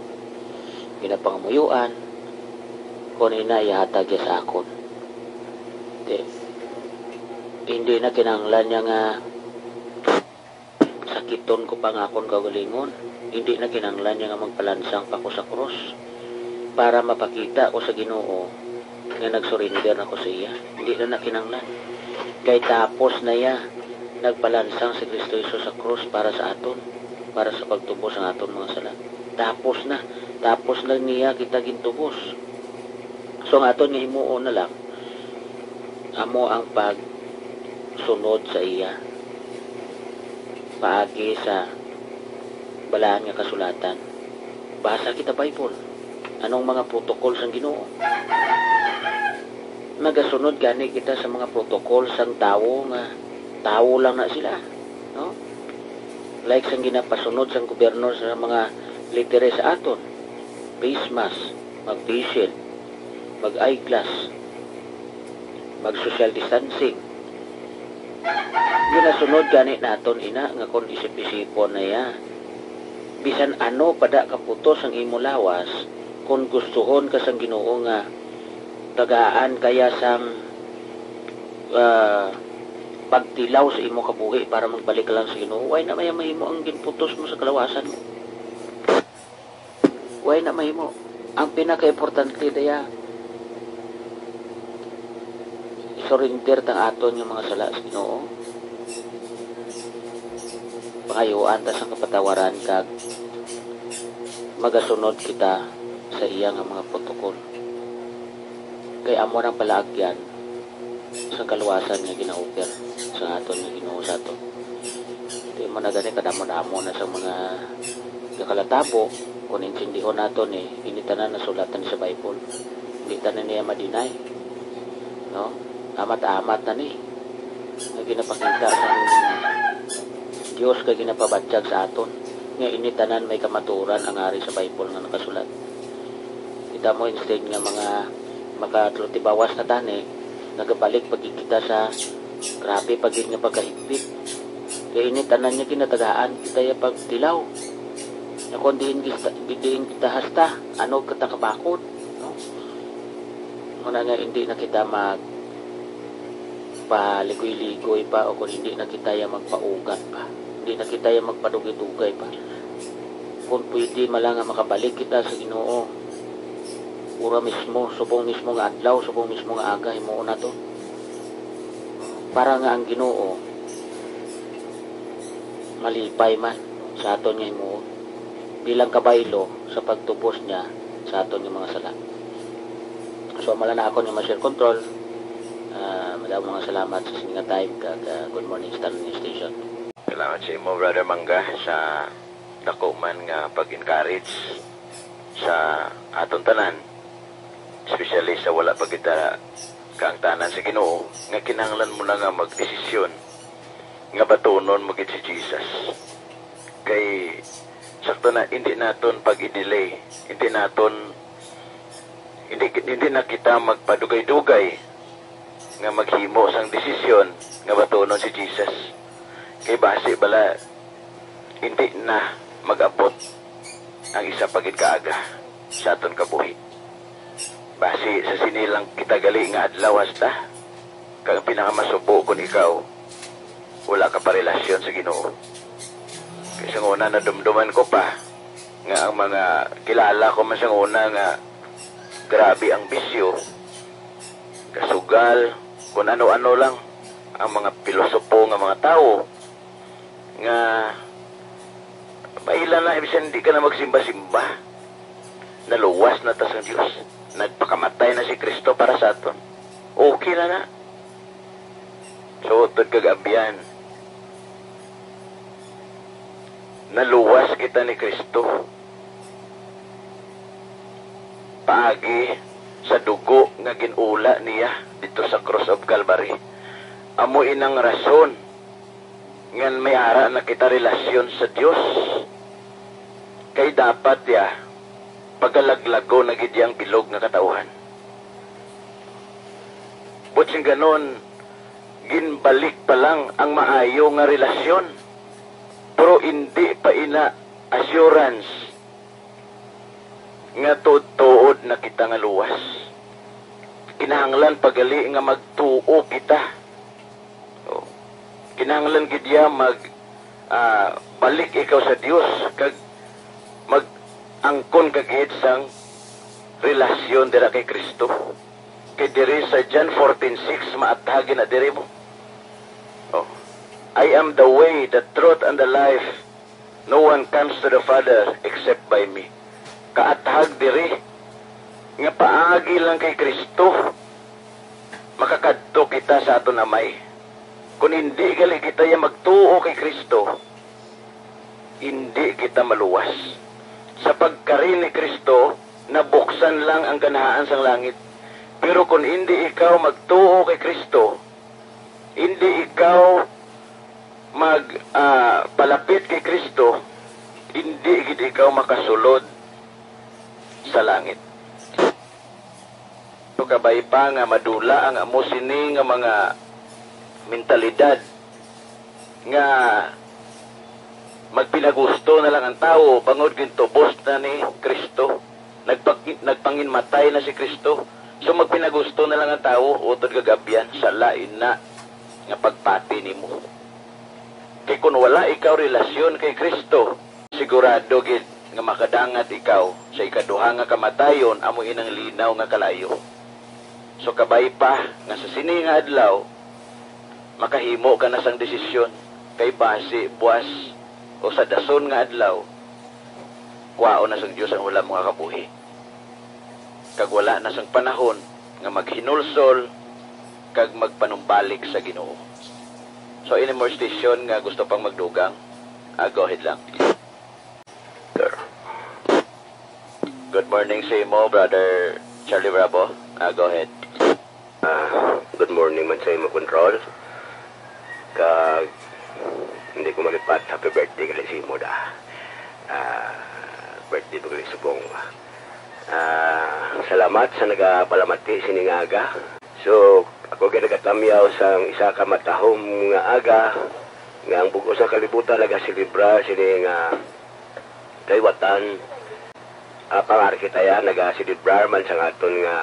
Ginapangamuyuan, Kon ina, ihatag iya sa akon. Di, hindi na kinahanglan niya nga sakiton ko pa nga akon kaugalingon. Hindi na kinahanglan niya nga magpalansang pa ko sa krus para mapakita ko sa Ginoo nga nag-surrender na ko sa iya. Hindi na na kinahanglan. Kay tapos na iya, nagpalansang si Kristo Jesus sa krus para sa aton, para sa pagtubos sang aton mga sala. Tapos na, tapos na niya kita gintubos. So, ang aton nga himuon na lang, amo ang pagsunod sa iya paagi sa Balaan nga Kasulatan. Basa kita Bible. Anong mga protocol sang Ginoo? Nagasunod gani kita sa mga protocol sang tawo nga tawo lang na sila, no? Like sang ginapasunod sang gobyerno sa mga lideres sa aton, face mask, mag-face shield, mag-eyeglass, mag-social distancing. Ginasunod gani naton ina nga kon isip-isipon na iya, bisan ano pa da kaputos ang imo lawas, kon gustuhon ka sang Ginoo nga tagaan kaya sang, ah, pagtilaw sa imo kabuhi para magbalik ka lang sa Ginoo, way na may mahimo ang ginputos mo sa kalawasan mo. Way na mahimo. Ang pinakaimportante daya, surrender tang aton nga mga sala sa Ginoo. Pangayuan ta sang kapatawaran kag magasunod kita sa iya nga mga protokol. Kay amo nang palaagyan sa kaluwasan nga gina-offer sa aton nga Ginoo sa aton. Di mo na gani kadamo-damo na sa mga gakalatabo, kung intindihon nato ni, ini tanan nasulat na ni sa Bible. Hindi tanan niya ma-deny. No? Amat-amat na ni nga ginapakita sa Dios kay ginapabatyag sa aton nga ini tanan may kamatuoran ang ari sa Bible nga nakasulat. Kita mo, instead nga mga makatlotibawas na tani, nagabalik pa gid kita sa grabe pa gid nga pagkahigpit. Kay ini tanan niya ginatagaan kita ya pagtilaw. Na kung diin kita, diin kita hasta, ano kita kabakod, no? Muna nga, hindi na kita mag paligoy-ligoy pa, o kung hindi na kita ya magpaugat pa, hindi na kita ya magpadugay-dugay pa. Kung pwede man lang nga makabalik kita sa Ginoo, ura mismo, subong mismo nga adlaw, subong mismo nga aga, himuon nato. Para nga ang Ginoo malipay man sa aton nga himuon, bilang kabaylo sa pagtubos niya sa aton nga mga sala. So, amo lang na ako ni Master Control. Ah, madamo nga salamat sa sini nga time, kag, ah, good morning sa tanan nga station. Salamat sa imo, Brother Mangga, sa dako man nga pag-encourage sa aton tanan, especially sa wala pa kita kaangtanan sa Ginoo, nga kinahanglan mo na nga magdesisyon nga batunon mo gid si Jesus. Kay sakto na, hindi naton pag-i-delay, hindi naton, hindi, hindi na kita magpadugay-dugay nga maghimo sang desisyon nga batunon si Jesus. Kay basi bala, hindi na mag-abot ang isa pa gid ka aga sa aton kabuhi. Basi sa sini lang kita gali nga adlaw hasta, kag ang pinakamasubo, kon ikaw wala ka pa relasyon sa Ginoo. Kay sa una, nadumduman ko pa nga ang mga kilala ko man sa una nga grabe ang bisyo, kasugal, kun ano-ano lang ang mga pilosopo nga mga tawo nga maila na, bisan di ka na magsimba-simba. Naluwas na ta sa Dios. Nagpakamatay na si Kristo para sa aton. Okay na na. Sa utod kag abyan, naluwas kita ni Kristo paagi sa dugo nga gin-ula niya didto sa Cross of Calvary. Amo inang rason ngan may ara na kita relasyon sa Dios. Kay dapat ya, pagalaglagon na gid yang bilog nga katawhan. But sing ganon, ginbalik pa lang ang maayo nga relasyon, pero indi pa ina assurance nga tuod-tuod na kita nga luwas. kinahanglan pa gali nga magtuo kita. Oh. Kinahanglan gid ya mag, ah, balik ikaw sa Dios kag mag-angkon ka gid sang relasyon dira kay Cristo. Kay diri sa John fourteen six, maathag na diri mo. Oh. "I am the way, the truth, and the life. No one comes to the Father except by me." Kaathag diri nga paagi lang kay Cristo makakadto kita sa aton Amay. Kung hindi gali kita ya magtuo kay Cristo, hindi kita maluwas. Sa pagkari ni Cristo, nabuksan lang ang ganahan sang langit. Pero kung hindi ikaw magtuo kay Cristo, hindi ikaw mag, ah, palapit kay Cristo, hindi gid ikaw makasulod sa langit. So, kabay pa nga madula ang amo sini nga mga mentalidad nga magpinagusto na lang ang tawo bangod gintubos na ni Cristo. Nagpag-, nagpanginmatay na si Cristo. So, magpinagusto na lang ang tawo, utod kag abyan, sala ina nga pagpati nimo. Kay kun wala ikaw relasyon kay Cristo, sigurado gid nga makadangat ikaw sa ikaduha nga kamatayon, amo inang linaw nga kalayo. So, kabay pa nga sa sini nga adlaw, makahimo ka na sang desisyon, kay basi buas o sa dason nga adlaw, kwaon na sang Dios ang wala mo nga kabuhi, kag wala na sang panahon nga maghinulsol kag magpanumbalik sa Ginoo. So, any more station nga gusto pang magdugang? Ah, go ahead lang. Sir. Good morning sa imo, Brother Charlie Bravo. Ah, go ahead. Ah, good morning man sa imo, Control. Kag hindi ko malipat, happy birthday gali sa imo da. Ah, birthday mo gali subong. Ah, salamat sa nagapalamati sini nga aga. So, ako gid nagatamyaw sang isa ka matahom nga aga nga ang bug-os nga kalibutan nagaselebrar sini nga kaliwatan. Ah, pangari kita ya, nagaselebrar man sang aton nga,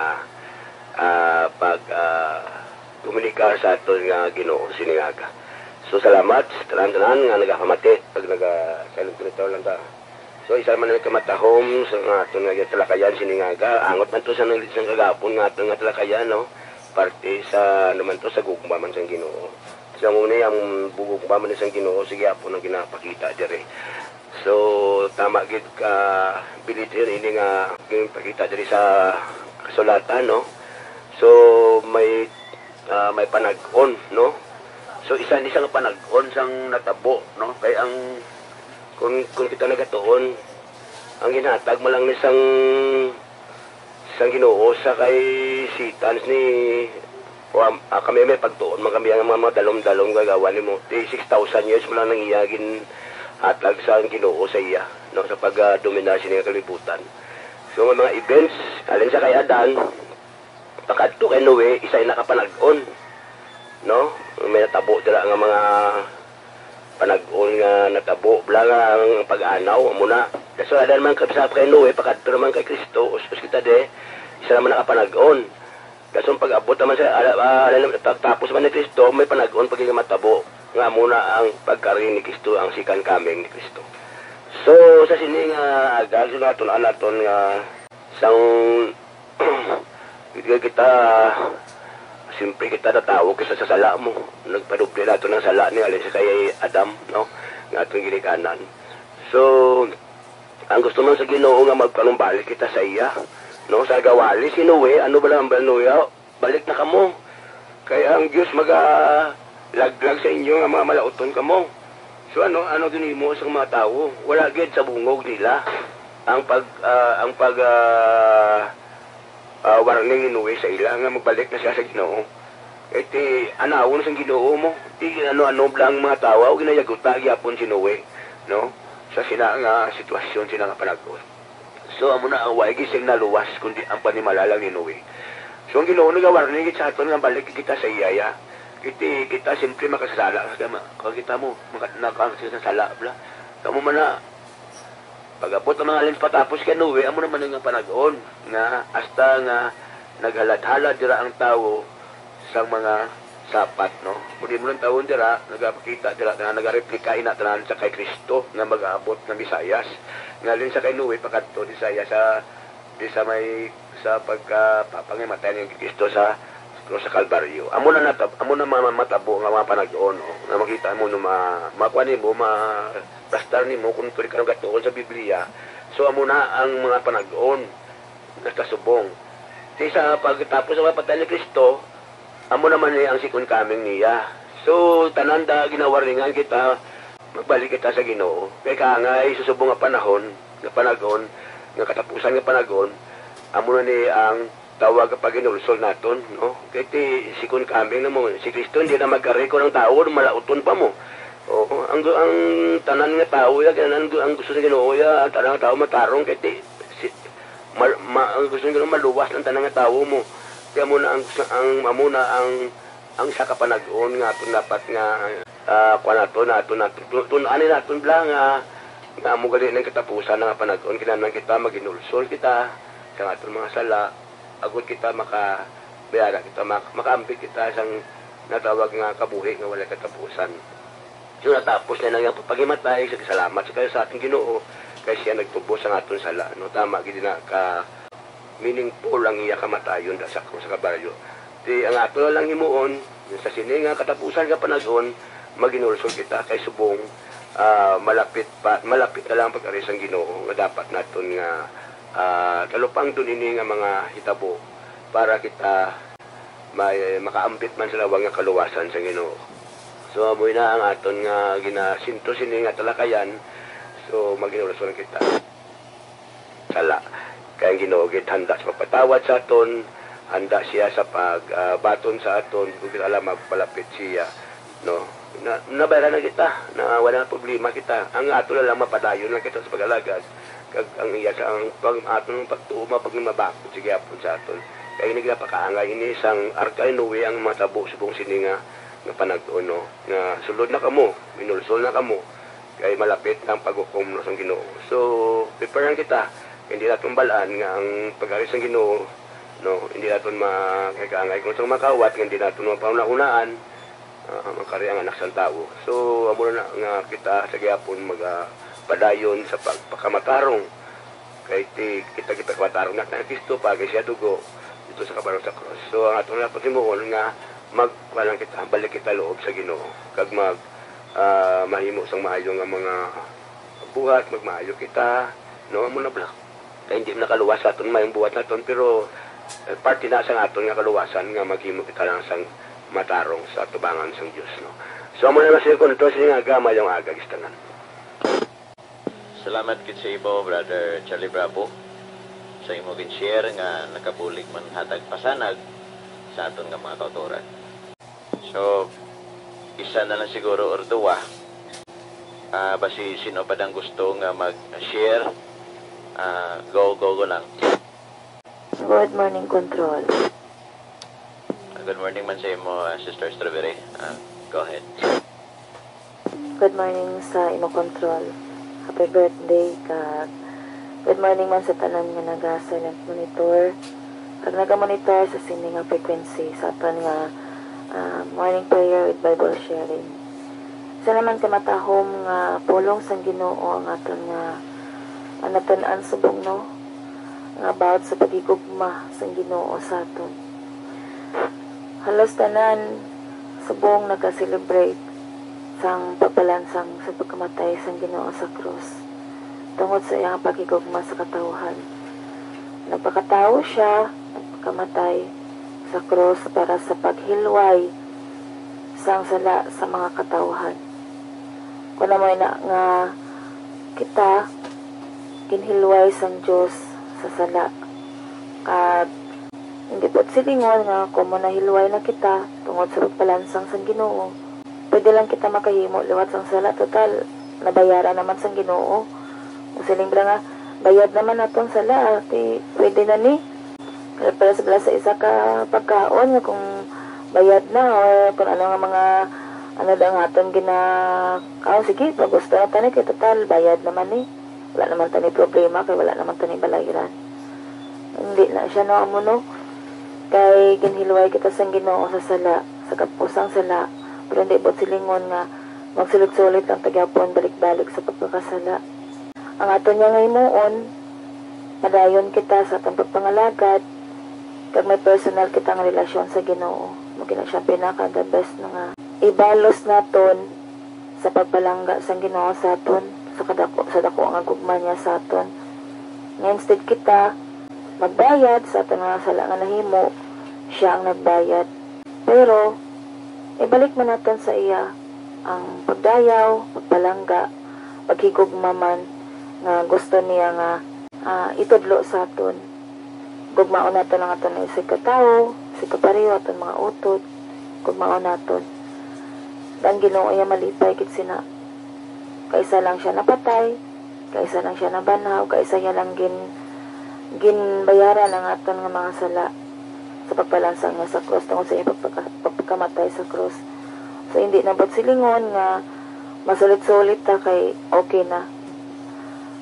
ah, pag, ah, komunikar sa aton nga Ginoo sini nga aga. So, salamat sa tanan-tanan nga nagapamati. Pag naga-silent return lang ta. So, isa man ang kamatahom sa nga aton nga talakayan sini nga aga. Angot man to sa nang, sa kagapon nga aton nga talakayan, no? Parte sa, ano man to, sa gugma man sang Ginoo. Sa muna, ang bugugma man sang Ginoo, sige, hapon ang ginapakita diri. So, tama gid ka, bilid yun, ini nga ginapakita diri sa kasulatan, no? So, may, ah, may panag-on, no? So, isa ni sa nga panag-on sang natabo, no? Kay ang, kung, kung kita nagatuon, ang ginhatag mo lang ni sang sang Ginoo sa kay Satan ni, o, am-, ah, kami may pagtuon man kami ang mga, mga dalom-dalom gagawa nimo. Di six thousand years mo lang nang iya ginhatag sa Ginoo sa iya, no, sa pag, ah, dominar sini nga kalibutan. So, nga mga events, alin sa kay Adan, pakadto kay Noe, isa yung nakapanag-on, no? May natabo dira nga mga panag-on nga natabo, bala nga ang pag-anaw, amo na. Dason ada naman kay sa kay Noe, pakadto naman kay Cristo, us-, us kita de, isa naman nakapanag-on. Dason pag-abot naman sa, ala, ah, ala, pagtapos man ni Cristo, may panag-on pa gid nga matabo, nga amo na ang pagkari ni Cristo, ang second coming ni Cristo. So, sa sini nga aga, so naton, naton nga sang Kaya kita, siyempre kita natawo kita sa sala mo. Nagpadoble nato ng sala ni alin sa kay Adam, no? Nga atong ginikanan. So, ang gusto man sa Ginoo nga magpanumbalik kita sa iya, no? Sa gawali si Noe, ano ba lang ang Noe? Balik na kamo. Kay ang Dios magalaglag sa inyo nga mga malauton kamo. So ano, ano ginhimo sa mga tawo? Wala gid sa bungog nila ang pag, ah, ang pag, ah, ah, warning ni Noe sa ila nga magbalik na siya sa Ginoo. Kay ti anawon sang Ginoo mo, ti ano-ano lang mga tawo, ginayaguta gyapon si Noe, no? Sa sina nga sitwasyon, sina nga panag-on. So, amo na ang way gising naluwas, kundi ang panimalala ni Noe. So, ang Ginoo nagawarning gid sa aton nga balik kita sa iya, ya. Kiti, kita simpre makasasala sa kama. Kung kita mo, maka-, nakakasasala, bla. Kamo man na, pag-abot ang mga alin patapos kay Noe, amo naman nga panag-on, nga hasta nga Naghalad-halad dira ang tawo sang mga sapat, no? Kung imo lang tawon dira, nagapakita dira na nagareplika ina tanan sa kay Kristo nga mag-aabot nga Mesiyas. Ngalin sa kay Noe, pakadto di saya sa, di sa may, sa pagka-, pa-, pangimatay ni Kristo sa krus sa Kalbaryo. Amo na natab-, amo na mga matabo nga mga panag-on, no? Nga makita mo, no, ma-, makuha nimo, ma-, plastar nimo kung tuloy ka nagatuon sa Biblia. So, amo na ang mga panag-on. Nagkasubong. Ti sa pagtapos sa pagpatay ni Kristo, amo naman ni ang second coming niya. So, tanan ta ginawarningan kita, magbalik kita sa Ginoo. Kay kaangay, sa subong nga panahon, nga panag-on, nga katapusan nga panag-on, amo na ni ang tawag nga paghinulsol naton, no? Kay ti second coming na mo, si Kristo hindi na magkari kung ang tao, malauton pa mo. Oo, ang, ang tanan nga tao, ya, tanan ang gusto sa Ginoo, ya, ang tanan nga tao matarong, kay ti, si, mal-, ma-, ang gusto nga maluwas ang tanan nga tawo mo. Kaya mo na ang, ang, amo na ang, ang sa kapanag-on nga aton dapat nga, ah, kuha nato, nato, nato, tun-, tun-, ani naton bla nga, nga amo gali ng katapusan nga panag-on, kinahanglan kita maghinulsol kita sa aton mga sala, agod kita maka, bayara kita, mak-, makaambit kita sang natawag nga kabuhi nga walay katapusan. So, natapos na lang ang paghimatay, sa salamat sa kayo sa ating Ginoo, kay siya nagtubos ang aton sala, no? Tama, gid na ka meaningful ang iya kamatayon da sa krus sa Kabalyo. Ti ang ato na lang himuon, sa sini nga katapusan nga panahon, maghinulsol kita kay subong, ah, malapit pa, malapit na lang ang pag-ari sang Ginoo, nga dapat naton nga, ah, talupangdon ini nga mga hitabo para kita may makaambit man sa lawag nga kaluwasan sa Ginoo. So, amo na ang aton nga ginasinto sini nga talakayan. So, maghinulsol kita sala. Kay ang Ginoo gid handa sa pagpatawad sa aton, handa siya sa pag, ah, baton sa aton kung kita lang magpalapit siya, no? Na, nabayran na kita, na wala na problema kita. Ang ato na lang mapadayon lang kita sa pag-alagad. Kag ang iya sa ang pag, aton pagtuo mapagmabakod sa gihapon sa aton. Kay nagapakaangay ini sang Arka ni Noe ang mga tabo subong sini nga, nga panag-on, no? Nga sulod na kamo, minulsol na kamo. Kay malapit na ang paghukom, no, sang Ginoo. So, prepare lang kita. Hindi naton balaan nga ang pag-ari sang Ginoo, no, hindi naton ma-, kay kaangay kung sa makawat nga hindi naton mapanghunahunaan, ah, ang kari ang anak sang tawo. So, amo na nga kita sa gihapon magapadayon sa pagpakamatarong. Kay ti kita gipakamatarong na kay Kristo, pagay siya dugo dito sa kabarang sa krus. So, ang aton na paghimuon nga magkuha lang kita, balik kita loob sa Ginoo, kag mag, ah, mahimo sang maayo nga mga buhat, magmaayo kita, no? Amo na bala. Kay hindi man nakaluwas sa aton mayong buhat naton, pero, eh, parte na sa aton nga kaluwasan nga maghimo kita lang sang matarong sa tubangan sang Dios, no? So, amo na lang sa kontra sa nga aga, mayong aga, gistanan. Salamat gid sa imo, Brother Charlie Bravo, sa imo gin-share nga nakabulig man hatag pasanag sa aton nga mga kautoran. So, isa na lang siguro or duwa. Ah, basi sino pa dang gusto nga mag-share? Ah, go, go, go lang. Good morning, Control. Ah, good morning man sa imo, ah, Sister Strawberry. Ah, go ahead. Good morning sa imo, Control. Happy birthday, kag good morning man sa tanan nga naga-silent monitor kag naga-monitor sa sini nga frequency sa aton nga, ah, morning prayer with Bible sharing. Isa naman ka matahom nga pulong sang Ginoo ang aton nga, ang natun-an subong, no, nga about sa paghigugma sang Ginoo sa aton. Halos tanan subong naka-celebrate sang pagpalansang sa pagkamatay sang Ginoo sa krus tungod sa iyang paghigugma sa katawhan. Nagpakatawo sia, nagpakamatay sa krus para sa paghilway sang sala sa mga katawhan. Kon amo na nga kita ginhilway sang Dios sa sala, kag hindi pud silingon nga kon mo nahilway na kita tungod sa pagpalansang sang Ginoo, pwede lang kita makahimo liwat sang sala, total nabayaran naman sang Ginoo. Kung siling bala nga, bayad naman naton sala, ti pwede na ni. Pero para sa, sa isa ka pagkaon nga kung bayad na or kung ano nga mga, ano daw nga aton gina-, oh, sige, pag gusto na tani kay total bayad naman ni. Wala naman tani problema kay wala naman tani balayran. Hindi na siya, no, amo, no? Kay ginhilway kita sang Ginoo sa sala, sa kapusang sala, pero hindi buot silingon nga magsulit-sulit lang ta gyapon balik-balik sa pagkakasala. Ang aton niya nga himuon, padayon kita sa atong pagpangalagad, kag may personal kita nga relasyon sa Ginoo. Mao gina siya pinaka the best na nga ibalos naton sa pagpalangga sang Ginoo sa aton, sa kadako, sa dako nga gugma niya sa aton. Nga instead kita magbayad sa aton nga sala nga nahimo, siya ang nagbayad. Pero ibalik man naton sa iya ang pagdayaw, pagpalangga, paghigugma man nga gusto niya nga, ah, itudlo sa aton. Gugmaon naton ang aton nga isigkatawo, isigkapareho, aton mga utod. Gugmaon naton. Ang Ginoo iya malipay gid sina. Kaisa lang siya napatay, kaisa lang siya nabanhaw, kaisa niya lang gin-, ginbayaran ang aton nga mga sala sa pagpalansang niya sa krus, tungod sa iyang pagpaka-, pagpakamatay sa krus. So, hindi na buot silingon nga masulit-sulit ta kay okay na.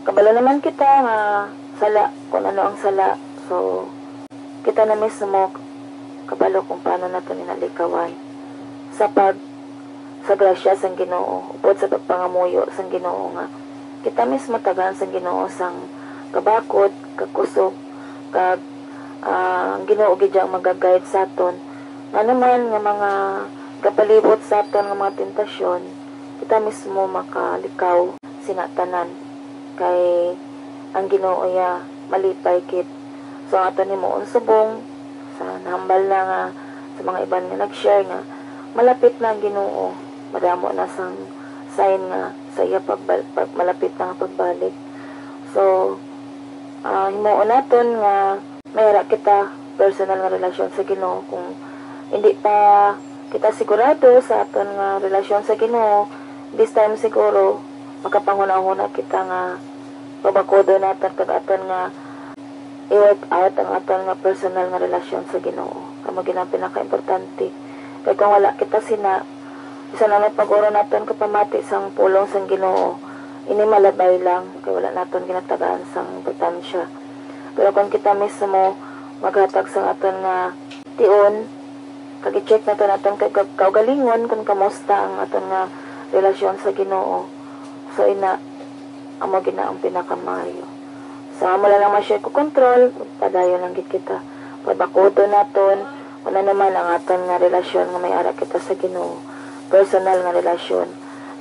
Kabalo naman kita nga sala, kung ano ang sala. So, kita na mismo kabalo kung paano naton ina likawan sa pag, sa grasya sang Ginoo, upod sa pagpangamuyo sang Ginoo, nga kita mismo tagaan sang Ginoo sang kabakod, kakusog, kag, ah, ang Ginoo gid ang maga-guide sa aton. Nga naman nga mga gapalibot sa aton nga mga tentasyon, kita mismo makalikaw sina tanan, kay ang Ginoo iya malipay gid. So, ang aton himuon subong, sa nahambal na nga sa mga iban nga nag-share nga malapit na ang Ginoo, madamo na sang sign nga sa iya pagbal-, pag-, malapit na nga pagbalik. So, ah, himuon naton nga may ara kita personal nga relasyon sa Ginoo. Kung hindi pa kita sigurado sa aton nga relasyon sa Ginoo, this time siguro makapanghunahuna kita nga pabakudon naton kag aton nga i-work out ang aton nga personal nga relasyon sa Ginoo. Kamo gid ang pinakaimportante. Kay kung wala kita sina, bisan ano pa guro naton kapamati sang pulong sang Ginoo, ini malabay lang kay wala naton ginatagaan sang importansya. Pero kung kita mismo maghatag sang aton nga tion, kag i-check naton aton kag-, kaugalingon kung kamusta ang aton nga relasyon sa Ginoo, so ina, amo gid na ang pinakamaayo. So, amo lang ang ma-share ko, Control, padayon lang gid kita. Pabakudon naton kung ano man ang aton nga relasyon nga may ara kita sa Ginoo, personal nga relasyon.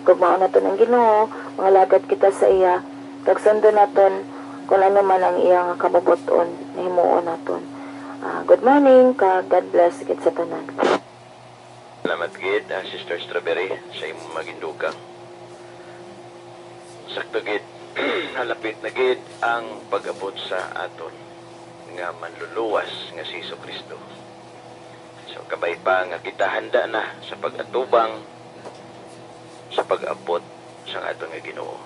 Gugmaon naton ang Ginoo, mangalagad kita sa iya, kag sundon naton kung ano man ang iya nga kabubot-on nga himuon naton. Ah, good morning, kag God bless gid sa tanan. Salamat gid, ah, Sister Strawberry, sa imong mga gindugang. Sakto gid, halapit na gid ang pag-abot sa aton nga Manluluwas nga si Jesu-Cristo. So, kabay pa nga kita handa na sa pag-atubang sa pag-abot sang aton nga Ginoo.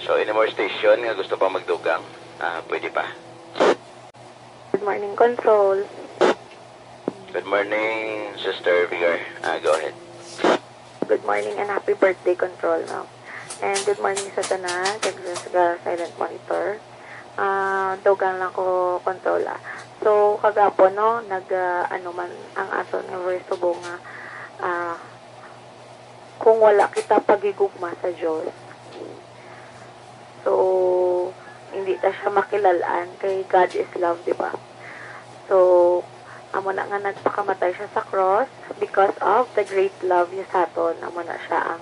So, any more station nga gusto pa magdugang, ah, pwede pa. Good morning, Control. Good morning, Sister Vigar. Ah, go ahead. Good morning and happy birthday, Control, no? And good morning sa tanan, kag sa silent monitor. Ah, dugang lang ko, Control, ah. So, kagapon, no, nag, ah, ano man ang aton nga verse subong nga, ah, kung wala kita paghigugma sa Dios, so, hindi ta siya makilalaan kay God is love, di ba? So, amo na nga nagpakamatay siya sa cross because of the great love niya sa aton. Amo na siya ang,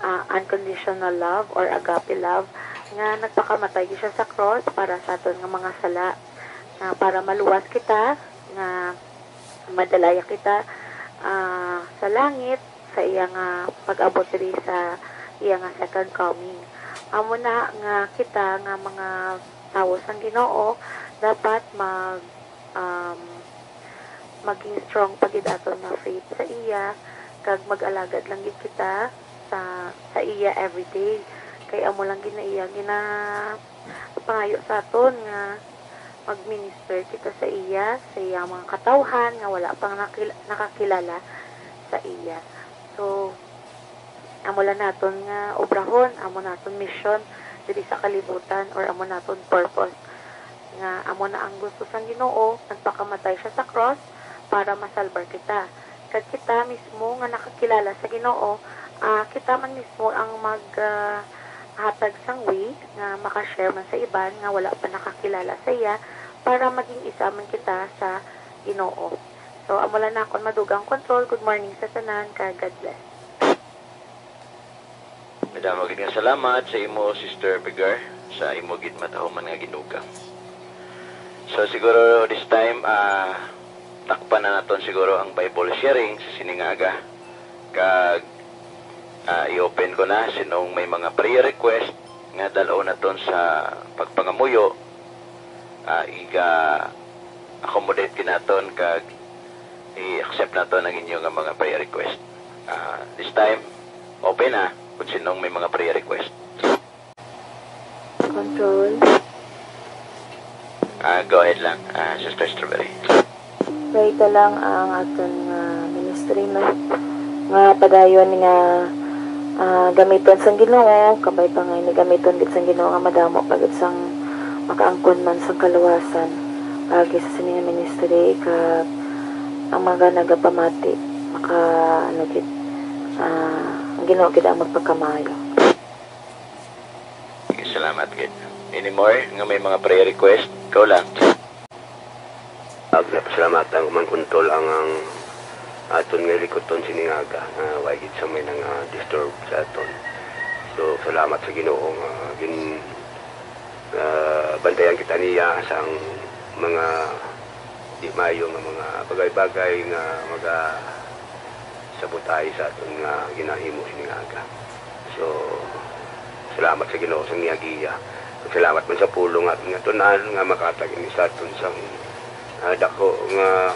ah, unconditional love or agape love, nga nagpakamatay gid siya sa cross para sa aton nga mga sala, nga para maluwas kita, nga madalaya kita, ah, sa langit sa iya nga pag-abot diri sa iya nga second coming. Amo na nga kita nga mga tawo sang Ginoo dapat mag, um, maging strong pa gid aton nga faith sa iya, kag mag-alagad lang gid kita sa, sa iya everyday. Kay amo lang gid na iya ginapangayo sa aton nga mag-minister kita sa iya, sa iya mga katawhan nga wala pang nakil-, nakakilala sa iya. So, amo lang naton nga obrahon, amo naton mission diri sa kalibutan, or amo naton purpose. Nga amo na ang gusto sang Ginoo, nagpakamatay siya sa cross para masalbar kita. Kag kita mismo nga nakakilala sa Ginoo, ah, kita man mismo ang mag, ah, hatag sang way nga makashare man sa iban nga wala pa nakakilala sa iya, para maging isa man kita sa Ginoo. So, amo lang na akon madugang Control. Good morning sa tanan, kag God bless. Madamo gid nga salamat sa imo, Sister Pigar, sa imo gid matahuman nga ginugang. So, siguro this time, ah, takpan na naton siguro ang Bible sharing sa sini nga aga. Kag, ah, i-open ko na sinong may mga prayer request nga dal-on naton sa pagpangamuyo, ah, iga-accommodate gid naton kag i-accept naton ang inyo nga mga prayer request. Ah, this time, open na kung sinong may mga prayer request. Control. Ah, go ahead lang, ah, Sister Strawberry. Pray ta lang ang aton nga ministry, no? Nga padayon nga, ah, gamiton sang Ginoo, kabay pa nga ini gamiton gid sang Ginoo nga madamo pa gid sang makaangkon man sang kaluwasan agi sa sini nga ministry, kag ang mga nagapamati maka, ano gid, ah, ang Ginoo gid ang magpakamaayo. Sige, salamat gid. Any more nga may mga prayer request? Ikaw lang. Ag, napasalamatan ko man, Control, ang, ang aton nga likuton sini nga aga, nga way gid sa may nanga disturb sa aton. So, salamat sa Ginoo nga gin, ah, bantayan kita niya sa ang mga di maayo nga mga bagay-bagay nga maga sabotay sa aton nga ginahimo sini nga aga. So, salamat sa Ginoo sa niya giya. Salamat man sa pulong nga aton nga tun-an nga makatag ini sa aton sang, ah, dako nga,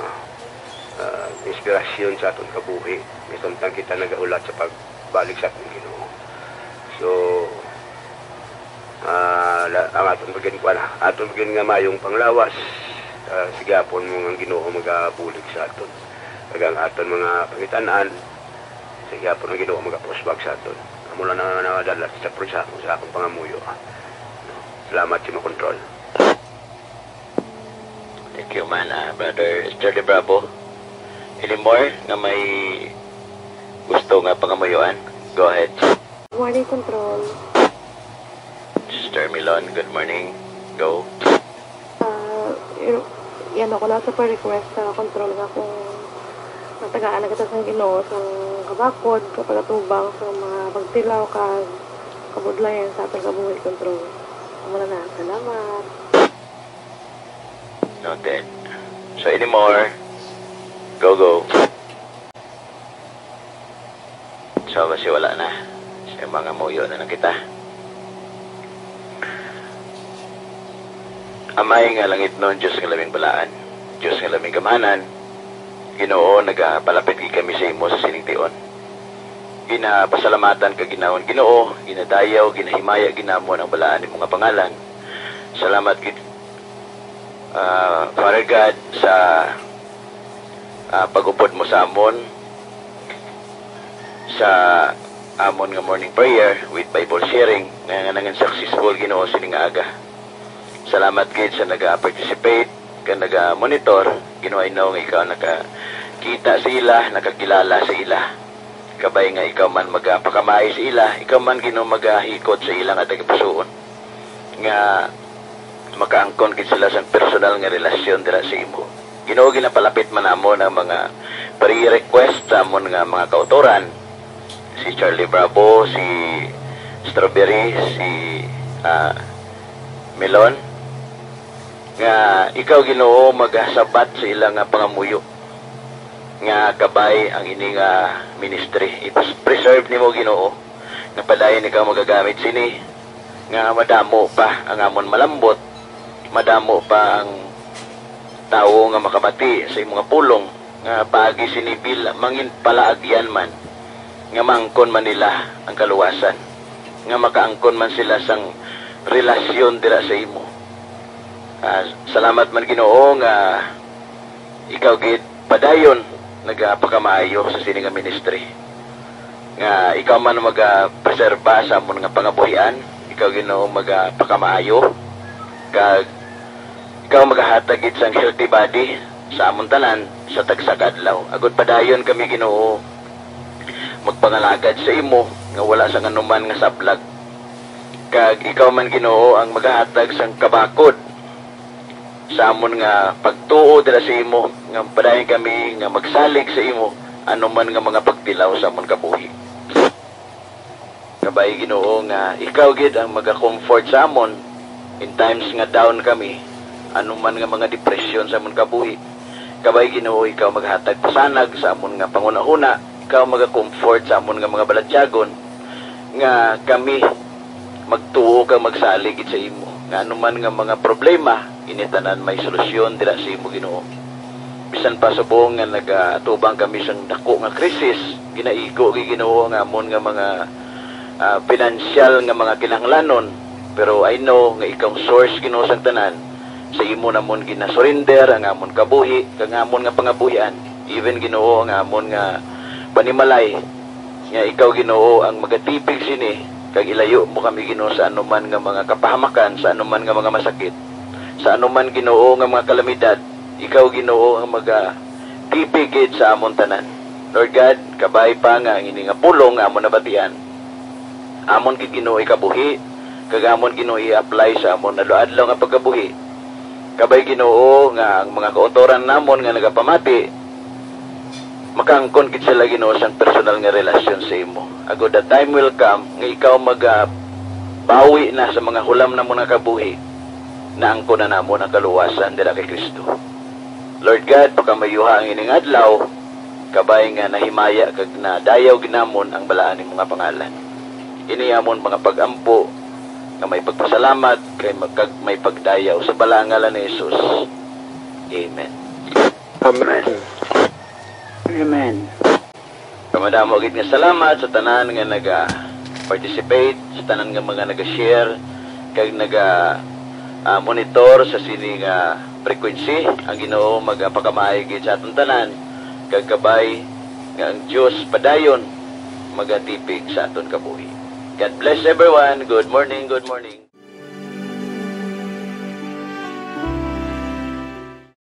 ah, inspirasyon sa aton kabuhi. Samtang kita nagahulat sa pagbalik sa aton Ginoo. So, ah, la-, ang aton pagin-, kuwan, aton pagin nga mayong panglawas, ah, sige, apon mo nga ang Ginoo magabulig sa aton. Kag ang aton mga pangitan-an, sige, apon ang Ginoo magapusbag sa aton. Amo lang na nadala sa prusa sa akong pangamuyo. Salamat sa makontrol. Thank you man, ah, Brother Charlie Bravo. Any more nga may gusto nga pangamuyoan? Go ahead. Good morning, Control. Sister Milon, good morning. Go. Ah, y-, yan ako na sa pa-request sa Control nga kung natagaan na kita sa Ginoo sa kabakod, sa pagatubang sa mga pagtilaw kag kabudlayan sa atong kabuhi, Control. Amo na na. Salamat. Noted. So, any more? Go, go. So, basi wala na. Sa mga muyo na lang kita. Amay nga langitnon, Dios nga labing balaan, Dios nga labing gamhanan, Ginoo, nagapalapit gid kami sa imo sa sining tion. Ginapasalamatan ka, Ginoo, Ginoo, ginadayaw, ginahimaya gid namon ang balaan nimo nga pangalan. Salamat gid, ah, Father God, sa, ah, pag-upod mo sa amon, sa amon nga morning prayer with Bible sharing, nga, nga nangin successful, Ginoo, sini nga aga. Salamat gid sa naga-participate, kag naga-monitor, Ginoo, I know nga ikaw nakakita sa ila, nakakilala sa ila. Kabay nga ikaw man magapakamay sa ila, ikaw man, Ginoo, magahikot sa ila nga tagipusoon, nga makaangkon gid sila sang personal nga relasyon dira sa imo. Ginoo, ginapalapit man namon ang mga prayer request sa amon nga mga kautoran, si Charlie Bravo, si Strawberry, si, ah, Melon, nga ikaw, Ginoo, magasabat sa ila nga pangamuyo, nga kabay ang ini nga ministry. I-preserve nimo, Ginoo, nga padayon ikaw magagamit sini, nga madamo pa ang amon malambot, madamo pa ang tawo nga makamati sa imo nga pulong, nga paagi sini bil-, mangin palaagyan man, nga maangkon man nila ang kaluwasan, nga makaangkon man sila sang relasyon dira sa imo. Ah, salamat man, Ginoo, nga ikaw gid padayon nagapakamaayo sa sini nga ministry. Nga ikaw man magapreserba sa amon nga pangabuhian, ikaw, Ginoo, magapakamaayo, kag Ikaw magahatag gid sang healthy body sa amon tanan sa tagsa ka adlaw. Agod padayon kami, Ginoo, magpangalagad sa imo nga wala sang anuman nga sablag. Kag ikaw man, Ginoo, ang magahatag sang kabakod sa amon nga pagtuo dira sa imo, nga padayon kami nga magsalig sa imo anuman nga mga pagtilaw sa amon kabuhi. Kabay, Ginoo, nga ikaw gid ang maga-comfort sa amon in times nga down kami, anuman nga mga depresyon sa amon kabuhi. Kabay, Ginoo, ikaw maghatag pasanag sa amon nga panghunahuna, ikaw maga-comfort sa amon nga mga balatyagon, nga kami magtuo kag magsalig gid sa imo, nga anuman nga mga problema, ini tanan may solusyon dira sa imo, Ginoo. Bisan pa subong nga nagaatubang kami sang dako nga krisis, ginaigo gid, Ginoo, ang amon nga mga, ah, pinansyal nga mga kinahanglanon, pero I know nga ikaw ang source, Ginoo, sang tanan. Sa imo namon ginasurrender ang amon kabuhi kag ang amon nga pangabuhian, even, Ginoo, ang amon nga panimalay, nga ikaw, Ginoo, ang magatipig sini, kag ilayo mo kami, Ginoo, sa anuman nga mga kapahamakan, sa anuman nga mga masakit, sa anuman, Ginoo, nga mga kalamidad. Ikaw, Ginoo, ang magatipig gid sa amon tanan. Lord God, kabay pa nga ang ini nga pulong nga amon nabatian, amon gid, Ginoo, ikabuhi, kag amon, Ginoo, i-apply sa amon adlaw-adlaw nga pagkabuhi. Kabay, Ginoo, nga ang mga kautoran namon nga nagapamati, makaangkon gid sila, Ginoo, sang personal nga relasyon sa imo. Agod the time will come nga ikaw magabawi na sa mga hulam namon nga kabuhi, naangkon na namon ang kaluwasan dira kay Kristo. Lord God, pakamayuha ang ining adlaw, kabay nga nahimaya kag nadayaw gid namon ang balaan nimo nga pangalan. Ini amon mga pag-ampo nga may pagpasalamat kay mag-, kag may pagdayaw sa balaan ngalan ni Jesus. Amen. Amen. Amen. Kamadamo gid nga salamat sa tanan nga naga-participate, sa tanan nga mga naga-share, kag naga, ah, monitor sa sini nga frequency. Ang Ginoo magapakamaay gid sa aton tanan, kag kabay nga ang Dios padayon magatipig sa aton kabuhi. God bless everyone. Good morning, good morning.